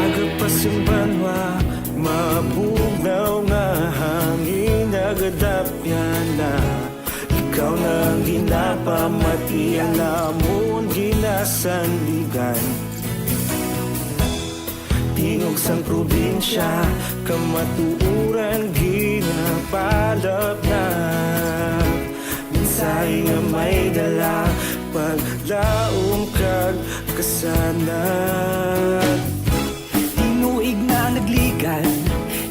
Agapasimbanwa, mabugnaw nga hangin, nagadapyan na. Ikaw na ang ginapamati, ang amon ginasandigan. Tingog sang probinsya, kamatuoran ginapalapnap. Mensahe nga may dala, paglaom kag kasanag. Tinuig na nagligan,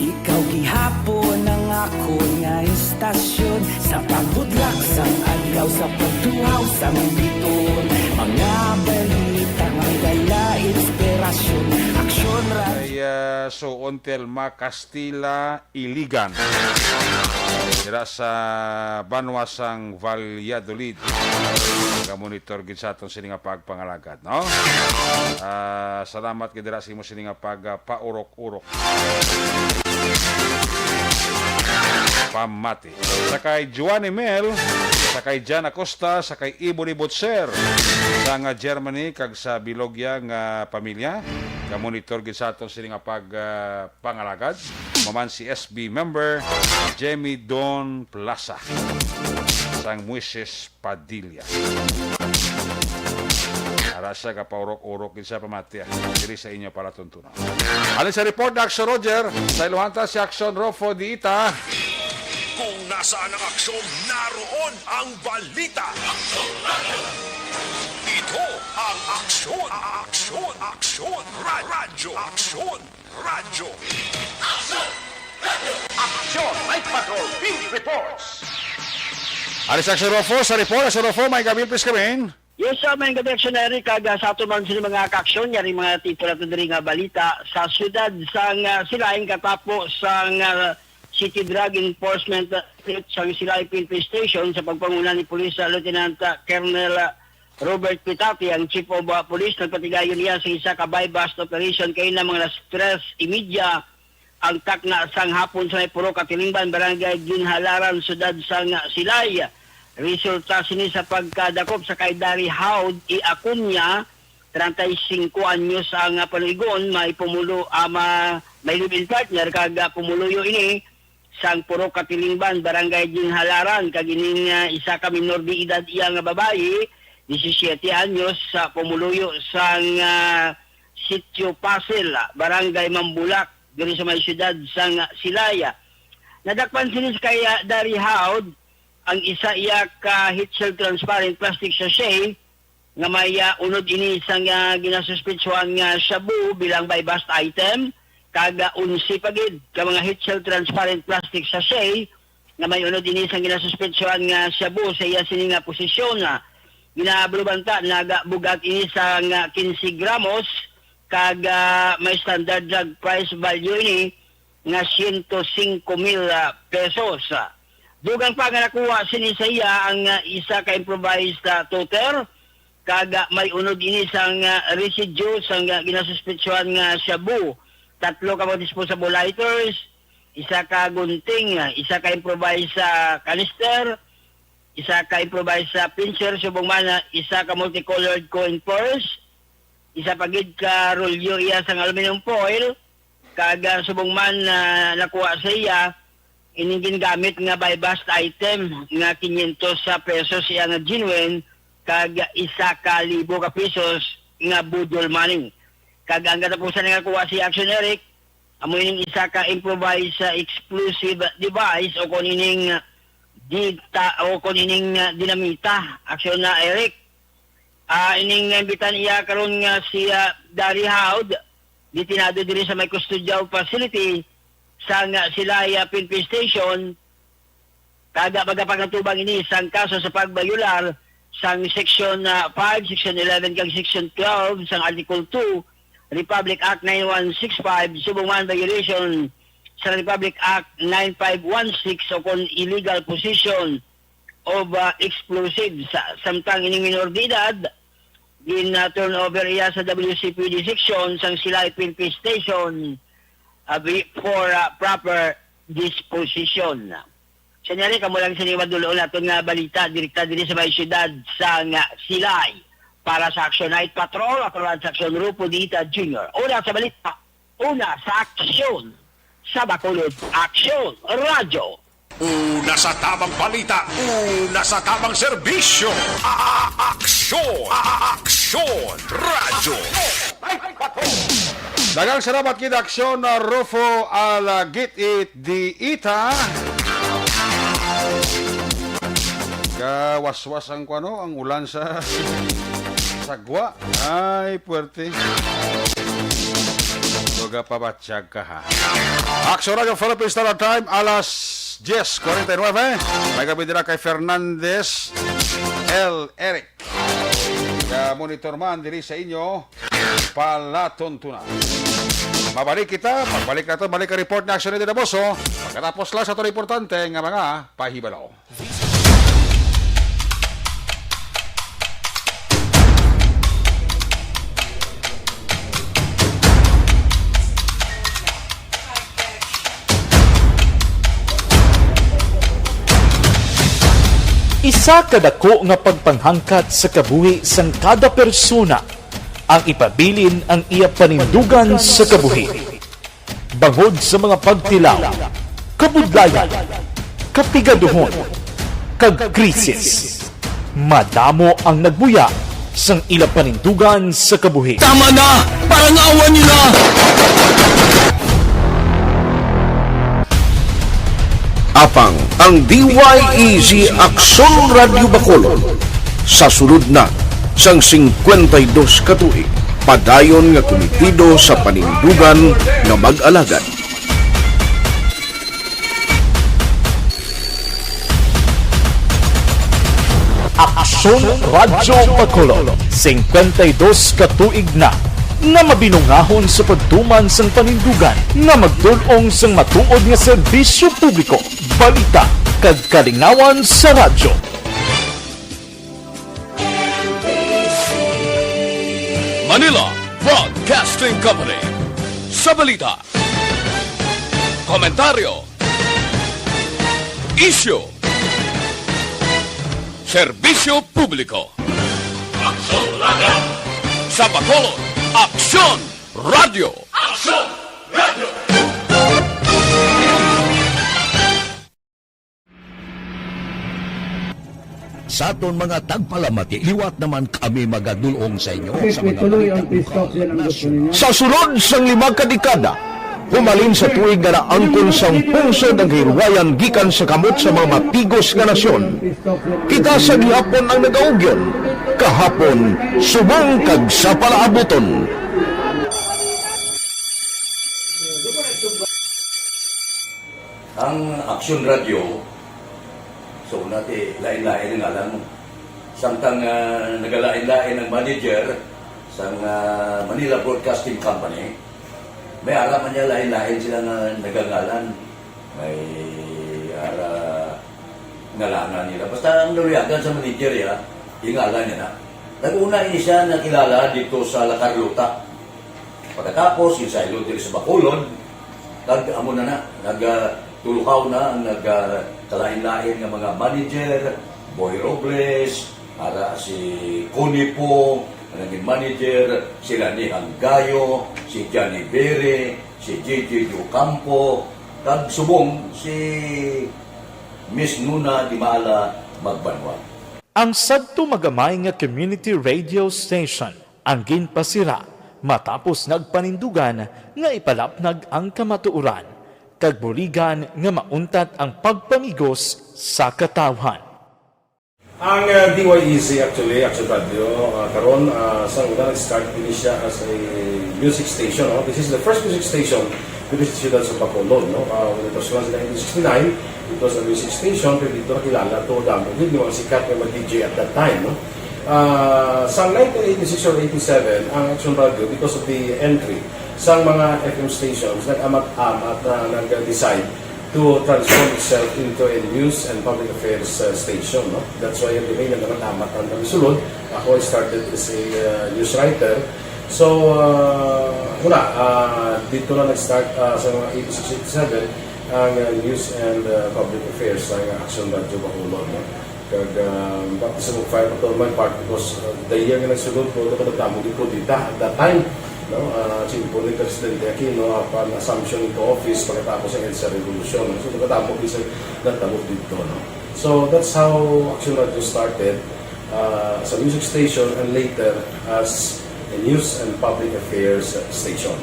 ikaw gihapon ang akon nga istasyon. Sa pagbudlak sang adlaw, sa pagtuhaw sang biton, mga balita may dala inspirasyon. Aksyon ra- Kay, ah, Suon Telma Castilla Iligan, dira sa banwa sang Valladolid. Nagamonitor gid sa aton sini nga pagpangalagad, no? Ah, salamat gid dira sa imo sini nga pag, ah, paurok-urok. Pamati. Sa kay Joanny Mel, sa kay Jan Acosta, sa kay Ibo ni Butser, sa nga Germany, kag sa Bilogya nga pamilya. Gamonitor gid sa aton sini nga pag, ah, pangalagad. Maman si S B member, Jemmy Don Plaza, sang Moises Padilla. Ara siya kapaurok-urok gid sa pamati, ah, diri sa inyo palatuntunan. Alin sa report na Aksyon Roger, sa iluhanta si Aksyon Rofo Diita. Kung nasaan ang aksyon, naroon ang balita. Ito ang Aksyon, Aksyon, Aksyon, Ra-, Radyo, Aksyon, Radyo. Aksyon Night Patrol Field Reports. Ari sa Aksyon Rofo, sa report, Aksyon Rofo, may gabi, please come in. Yes, sir, may gabi, Aksyon Eric, kag, ah, sa ato man sila mga kaaksyon, yari mga tipo nato diri nga balita sa siyudad sang, ah, Silay, katapo sang, ah, City Drug Enforcement, ah, Unit sang Silay P N P Station sa pagpanguna ni Police, ah, Lieutenant, ah, Colonel, ah, Robert Pitati, ang Chief of, ah, Police, nagpatigayon niya sa isa ka buy-bust operation kay na mga alas tres y media ang takna sang hapon sa may Purok Katilingban, Barangay Ginhalaran, Siyudad sang Silay. Resulta sini sa pagkadakop sa kay Dari Haud I Acuna, treinta y cinco anyos ang, ah, panuigon, may pumulo, ah, ma-, may live-in partner kag, ah, pumuluyo ini sang Purok Katilingban, Barangay Ginhalaran, kag ining, ah, isa ka minor de edad iya nga babayi, disisiete anyos, sa pumuluyo sang, ah, Sitio Pasil, Barangay Mambulak, diri sa may siyudad sang Silay. Nadakpan sini sa kay, ah, Dari Haud ang isa iya ka heat-sealed transparent plastic sachet nga may, ah, unod ini sang, ah, ginasuspetsuhan nga shabu bilang buy-bust item, kag, ah, onse pa gid ka mga heat-sealed transparent plastic sachet nga may unod ini sang ginasuspetsuhan nga shabu sa iya sini nga posisyon. Ginabalubanta, nagabug-at ini sang, ah, quince gramos, kag, ah, may standard drug price value ini nga siyento singko mil, ah, pesos. Dugang pa nga nakuha sini sa iya ang, ah, isa ka improvised, ah, toter, kag, ah, may unod ini sang, ah, residue sang, ah, ginasuspetsuhan nga shabu, tatlo ka mga disposable lighters, isa ka gunting, ah, isa ka improvised, ah, canister, isa ka improvised, ah, pincher, subong man, ah, isa ka multicolored coin purse, isa pa gid ka rolyo iya sang aluminum foil, kag, ah, subong man, ah, nakuha sa iya ining gingamit nga buy-bust item nga quinientos pesos iya nga genuine, kag isa ka libo ka pesos nga budol money. Kag ang katapusan nga nakuha si Action Eric, amo ining isa ka improvised, ah, explosive device o kon ining dita-, o kon ining, ah, dinamita. Action na, Eric. Ah, ining naimbitan iya karon nga si, ah, Dari Haud, detenado diri sa may custodial facility sang, ah, Silay, ah, P N P Station, kag, ah, magapangatubang ini sang kaso sa pagbayolar sang Section, ah, five, Section eleven, kag Section twelve sang Article two, Republic Act nine one six five, subong man violation sa Republic Act nine five one six o kon illegal possession of, ah, explosives. Sa-, samtang ining minor de edad, gin, ah, turn over iya sa W C P D section sang Silay P N P Station, ah, bi-, for, ah, proper disposition. Sa niyari, kamo lang sini madulon naton nga balita direkta diri sa may siyudad sang Silay. Para sa Action Night Patrol, ako naman sa Action Rupo Dita Junior. Una sa balita, una sa aksyon. Sa Bacolod, Aksyon Radyo. Una sa tamang balita, una sa tamang serbisyo. A-, a-, aksyon, a-, a-, aksyon radyo. Daghang salamat gid, Aksyon, uh, Rufo Alagit-it Diita. Gawaswas ang kuano, ang ulan sa sagwa. Ay, puwerte. Luga pa ba? Tiyaga, ha. Aksyon Radyo Philippine Standard Time, alas diez cuarenta y nueve. May gabi nila kay Fernandez L. Eric. Ka monitor man diri sa inyo, palatuntunan. Mabalik kita, pagbalik nato, balik ang report ni Aksyon Eddie Damoso. Pagkatapos lang sa ito importante nga mga pahibalo. Isa ka dako nga pagpanghangkat sa kabuhi sang kada persona ang ipabilin ang iya panindugan sa kabuhi. Bangod sa mga pagtilaw, kabudlayan, kapigaduhon, kag krisis, madamo ang nagbuya sang ila panindugan sa kabuhi. Tama na! Parangawan nila! Apang ang D Y E G Aksyon Radyo Bacolod sa sulod na sang singkwenta y dos ka tuig, padayon nga kumitido sa panindugan nga mag-alagad. Aksyon Radyo Bacolod, singkwenta y dos ka tuig na nga mabinungahon sa pagtuman sang panindugan nga magdul-ong sang matuod nga serbisyo publiko. Balita kag kalingawan sa radyo. Manila Broadcasting Company. Sa balita, komentaryo, isyu, serbisyo publiko. Aksyon Radyo. Sa Bacolod, Aksyon Radyo. Aksyon Radyo. Sa aton mga tagpalamati, liwat naman kami magadul-ong sa inyo sa mga balita bukaw nga nasyon. Sa sulod sang lima ka dekada, humalin sa tuig nga naangkon sang pungsod ang kahilwayan gikan sa kamot sa mga matigos nga nasyon, kita sa gihapon ang nagaugyon, kahapon, subong kag sa palaabuton. Ang Aksyon Radyo, so, una ti, lain-lain ang ngalan mo. Samtang, ah, nagalain-lain ang manager sang, ah, Manila Broadcasting Company, may ara man niya lain-lain sila nga nagangalan. May ara ngalangan nila. Basta ang naluyagan sa manager, ya, ingalan niya na. Nag-una ini siya nakilala dito sa La Carlota. Pagkatapos, yung sa Ilod diri sa Bacolod, kag amo na na, nag, ah, tulukaw na ang nag, ah, kalain-lain nga mga manager, Boy Robles, ara si Connie Pong, ang naging manager, si Rani Hanggayo, si Johnny Bere, si J J Ocampo, kag subong si Miss Nuna Dimala Magbanwa. Ang sadto magamay nga community radio station ang ginpasira matapos nagpanindugan nga ipalapnag ang kamatuoran kag buligan nga mauntat ang pagpamigos sa katawhan. Ang uh, D Y E Z actually, Action Radio, uh, karon uh, sa una nag-start din siya as a music station. No? This is the first music station dito sa siyudad sa Bacolod. No? Uh, when it was launched in nineteen sixty-nine, it was a music station, pero dito nakilala to damo gid mga sikat nga mga D J at that time. No? Uh, sa nineteen eighty-six or eighty-seven, ang Action Radio, because of the entry sa mga F M stations, nag-amat-amat na nag-decide to transform itself into a news and public affairs uh, station. No? That's why every day nagkakatamat ang kami sulod. Ako, I started as a uh, news writer. So, uh, wala. Uh, dito na nag-start uh, sa mga eighty-six, eighty-seven ang uh, news and uh, public affairs sa Action Radio Bacolod. No? Kag uh, baptism of fire pa to my part because uh, the year nga nagsulod ko, ito kadagdamo gid ko dita at that time. No? Uh, Simple ni Presidente Aquino, apan assumption into office pagkatapos sa EDSA Revolution. So, nagkadamo bisan nagdamo dito. No? So, that's how Action Radio started uh, as a music station and later as a news and public affairs station.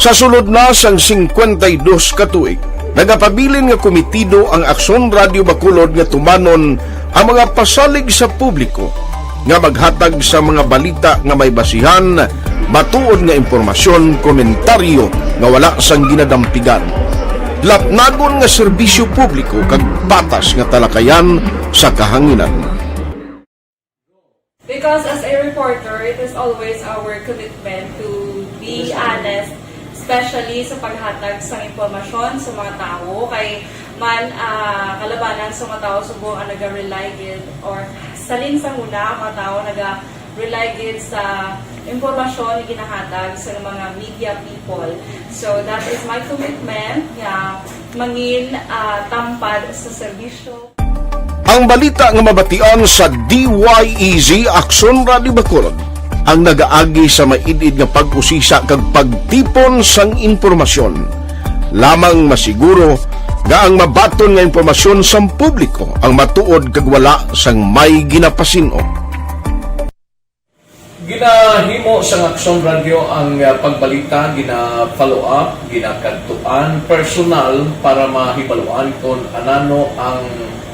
Sa sulod na sang singkwenta y dos ka tuig, nagapabilin nga komitido ang Aksyon Radio Bacolod nga tumanon ang mga pasalig sa publiko nga maghatag sa mga balita nga may basihan, matuod nga impormasyon, komentaryo nga wala sang ginadampigan, lapnagon nga serbisyo publiko kag patas nga talakayan sa kahanginan. Because as a reporter, it is always our commitment to be honest, especially sa paghatag sa impormasyon sa mga tawo. Kay man uh, kalabanan sa mga tawo subong ang naga-rely gid or salin sa una ang mga tawo naga-rely gid sa impormasyon nga ginahatag sa mga media people. So that is my commitment nga mangin uh, tampad sa serbisyo. Ang balita nga mabatian sa D Y E Z Aksyon Radio Bacolod ang nagaagi sa maid-id nga pag-usisa kag pagtipon sang impormasyon. Lamang masiguro nga ang mabaton nga impormasyon sang publiko ang matuod kag wala sang may ginapasin-o. Ginahimo sang Aksyon Radio ang ah, pagbalita, gina-follow up, ginakadtuan personal para mahibaluan kon anano ang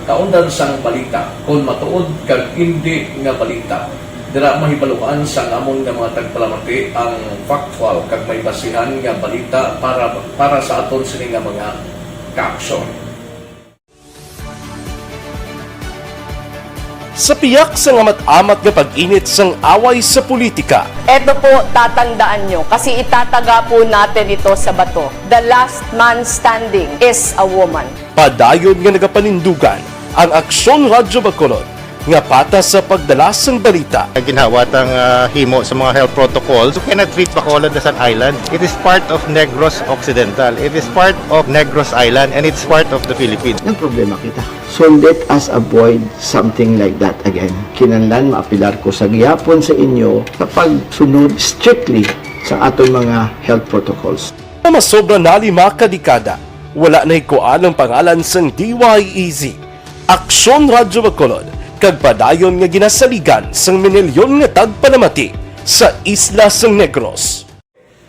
kaundan sang balita, kon matuod kag indi nga balita. Dira mahibaluan sang amon nga mga tagpalamati ang factual kag may basihan nga balita para para sa aton sini nga mga kaaksyon. Sa piyak sang amat-amat nga pag-init sang away sa politika. Eto po, tatandaan nyo, kasi itataga po natin ito sa bato. The last man standing is a woman. Padayon nga nagapanindugan ang Aksyon Radyo Bacolod nga patas sa pagdala sang balita. Ginhawat ang ah, himo sa mga health protocols. You cannot treat Bacolod as an island. It is part of Negros Occidental. It is part of Negros Island and it's part of the Philippines. Nagproblema kita. So let us avoid something like that again. Kinahanglan maapilar ko sa gihapon sa inyo sa pagsunod strictly sa aton mga health protocols. Nga masobra na lima ka dekada, wala nahikuan ang pangalan sang D Y E Z, Aksyon Radyo Bacolod, kag padayon nga ginasaligan sang minilyon nga tagpalamati sa isla sang Negros.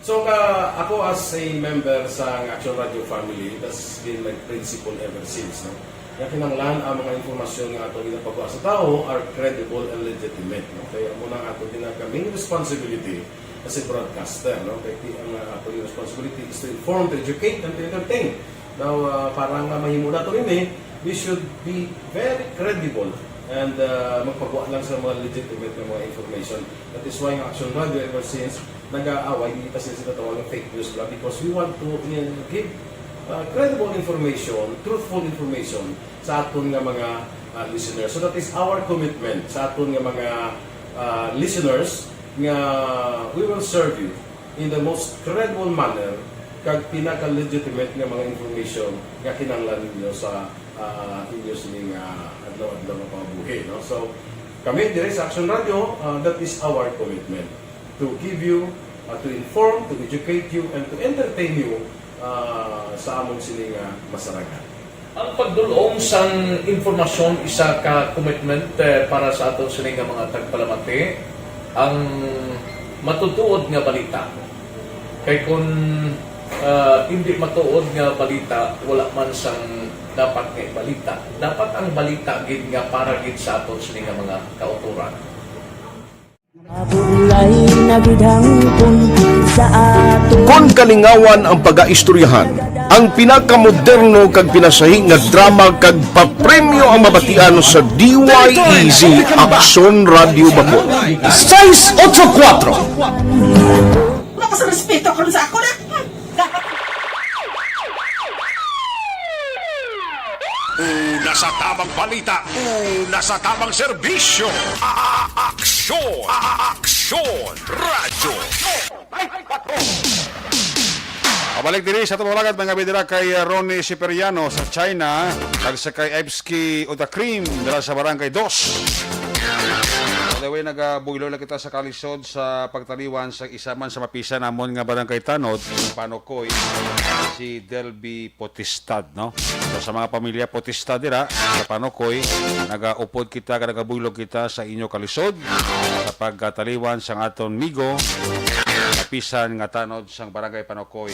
So ka ako as a member sa Action Radio family, that's been my principle ever since. No? Nga kinanglan ang mga informasyon nga ato ginapagawa sa tawo are credible and legitimate. No? Kaya mo na ato ginagaming responsibility as a broadcaster. No? Kaya ang uh, ato responsibility is to inform, to educate, and to entertain. Now, uh, para nga mahimo nato ini, we should be very credible and uh, magpagawa lang sa mga legitimate nga mga information. That is why ang Action Radio ever since nag-aaway, hindi kasi sila tawag ng fake news ba? Because we want to uh, give uh, credible information, truthful information sa aton nga mga uh, listeners. So that is our commitment sa aton nga mga uh, listeners nga we will serve you in the most credible manner kag pinaka-legitimate nga mga information nga kinahanglan ninyo sa uh, inyo sining uh, adlaw-adlaw nga pangabuhi. No? So, kami dire sa Action Radio, uh, that is our commitment to give you, uh, to inform, to educate you, and to entertain you uh, sa amon sini nga masarangan. Ang pagdul-ong sang impormasyon isa ka commitment eh, para sa aton sini nga mga tagpalamati, ang matutuod nga balita. Kay kun Ah, hindi matuod nga balita, wala man sang dapat nga balita. Dapat ang balita gid nga para gid sa aton sini nga mga kautoran. Mabulay na gid hangpon sa aton. Kon kalingawan ang pagaistoryahan, ang pinakamoderno kag pinasahi nga drama kag papremyo ang mabatian sa D Y E Z Aksyon Radio Bacolod. Seis ocho kuatro. Wala ka sa respeto karon sa ako na. Una sa tamang balita, una sa tamang serbisyo. A- a- Aksyon, a- a- Aksyon, Radyo. Pabalik diri sa atong mga alagad, mga bidira kay, uh, Ronnie Siperiano sa China, kag sa kay Evsky Utakrim dira sa Barangay Dos. By the way, nagabuylo lang kita sa kalisod sa pagtaliwan sa isa man sa mapisan namon nga barangay tanod, Panokoy, si Delby Potestad, no? So, sa mga pamilya Potestad dira sa Panokoy, nagaupod kita, nagabuylog kita sa inyo kalisod sa pagkataliwan sang aton migo, kapisan nga tanod sang Barangay Panokoy,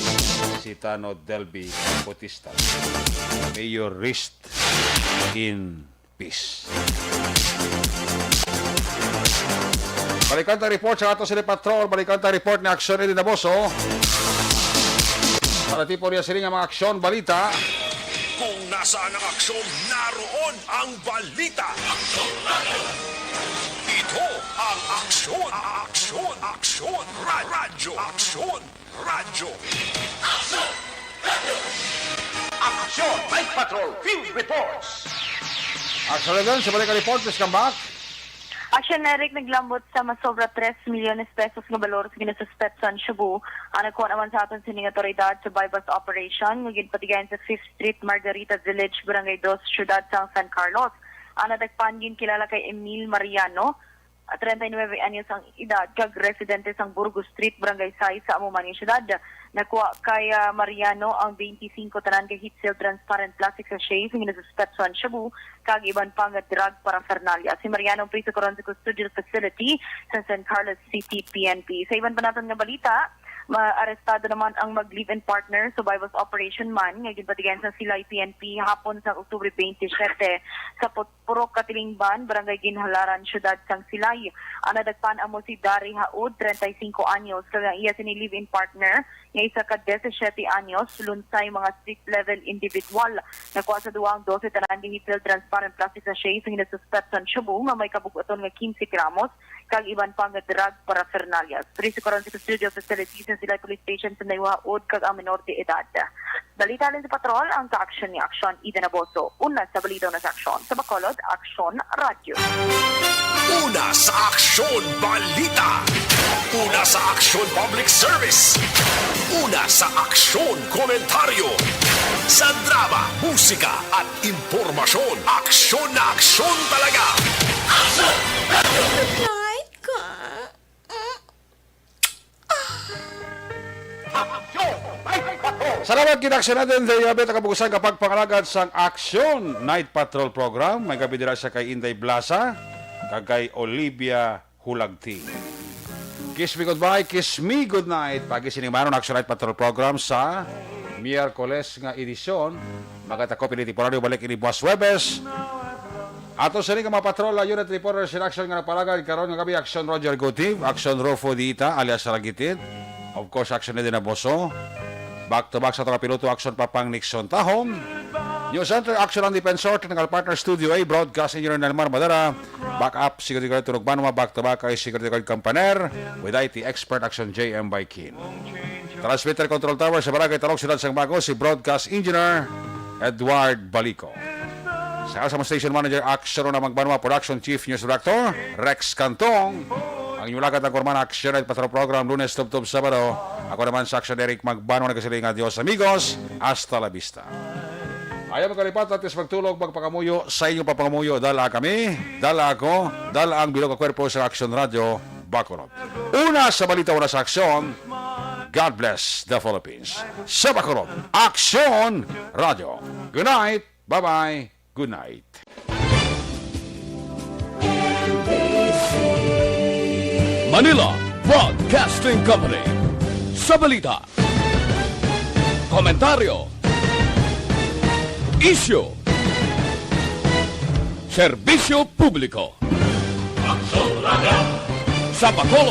si Tanod Delby Potestad. May your rest in peace. Balikan ta report sa ato sila patrol. Balikan ta report ni Aksyon Eddie Naboso. Para tipo niya sini nga mga aksyon, balita. Kung nasaan ang aksyon, naroon ang balita. Ito ang aksyon, aksyon, aksyon, ra- radyo, aksyon. Radyo. Aksyon! Aksyon! Night Patrol Field Reports. Aksyon again, sa balik ang report, please come back. Aksyon, Eric, naglambot sa masobra tres milyones pesos nga balor sa ginasuspetso ang Shabu. Ang nagkuha naman sa aton sini nga awtoridad sa buy-bust operation nga ginpatigayon sa Fifth Street, Margarita Village, Barangay Dos, Siyudad sang San Carlos. Ang nadakpan ginkilala kay Emil Mariano, treinta y nueve anyos ang edad, kag residente sang Burgos Street, Barangay sais, sa amo man nga siyudad. Nakuha kay, ah, Mariano ang twenty-five tanan ka heat-sealed transparent plastic sachet nga nagasuspetso ang shabu kag iban pa nga drug paraphernalia. Si Mariano ang priso karon sa custodial facility sa San Carlos City P N P. Sa iban pa naton nga balita, maarestado naman ang mag-live-in partner sa buy-bust operation man nga ginpatigayon sa Silay P N P hapon sa Oktubre twenty-seven sa Purok Katilingban, Barangay Ginhalaran, Siyudad sang Silay. Ang nadakpan amo si Dari Haud, treinta y cinco anyos, kag ang iya sini live-in partner nga isa ka disisiete anyos, lunsay mga street level individual. Nakuha sa duha ang dose tanan nga heat-sealed transparent plastic sachet sa ginasuspetso sang shabu nga may kabug-aton nga quince gramos kag iban pa nga drug paraphernalia. Priso karon sa custodial facility sa Silay Police Station si Dari Haud kag ang menor de edad. Balita halin sa patrol, ang kaaksyon ni Aksyon Eden Aboso. Una sa balita, una sa aksyon. Sa Bacolod, Aksyon Radyo. Una sa aksyon, balita. Una sa aksyon, public service. Una sa aksyon, komentaryo. Sa drama, musika, at impormasyon, aksyon na aksyon talaga. Night ka. Salamat gid, Aksyon Eden, sa iya bit ang kabukusan nga pagpangalagad sang Aksyon Night Patrol Program. May gabi dira sa kay Inday Blasa kag kay Olivia Hulagting. Kiss me goodbye, kiss me goodnight. Pagi sining manon Aksyon Night Patrol Program sa Miyerkules nga edisyon. Magatakop ini temporaryo, balik ini buwas Huwebes. Ato sini nga mga patrol, unit reporters in action nga nagpalagad karon nga gabi, Aksyon Roger Gutiv, Aksyon Rufo Diita alias Ragitit, of course, Aksyon Eden Aboso, back to back sa aton piloto, Aksyon Papang Nixon Tahom, News Center, Aksyon ang Defensor, Technical Partner, Studio A, Broadcast Engineer Nelmar Madara, backup, Security Guard Tunog Banwa, back to back kay Security Guard Campaner, with I T expert, Aksyon J M Baikin. Transmitter Control Tower sa Barangay Talong, Siyudad sang Bago, si Broadcast Engineer Edward Balico. Sa, sa Station Manager, Aksyon Rona Magbanwa, Production Chief, News Director, Rex Cantong. Ang inyong lagad ang kurman, Aksyon Night Patrol Program, Lunes tubtob Sabado. Ako naman sa Aksyon, Eric Magbanwa, nagasiling, "Adios, amigos. Hasta la vista." Ayaw magkalipat, at least magtulog, magpangamuyo sa inyong papangamuyo. Dala kami, dala ako, dala ang bilog nga kwerpo sa Aksyon Radyo Bacolod. Una sa balita, una sa aksyon. God bless the Philippines. Sa Bacolod, Aksyon Radyo. Good night. Bye-bye. Good night. Manila Broadcasting Company. Sa balita, Komentaryo. Isyu. Serbisyo publiko. Sa Bacolod,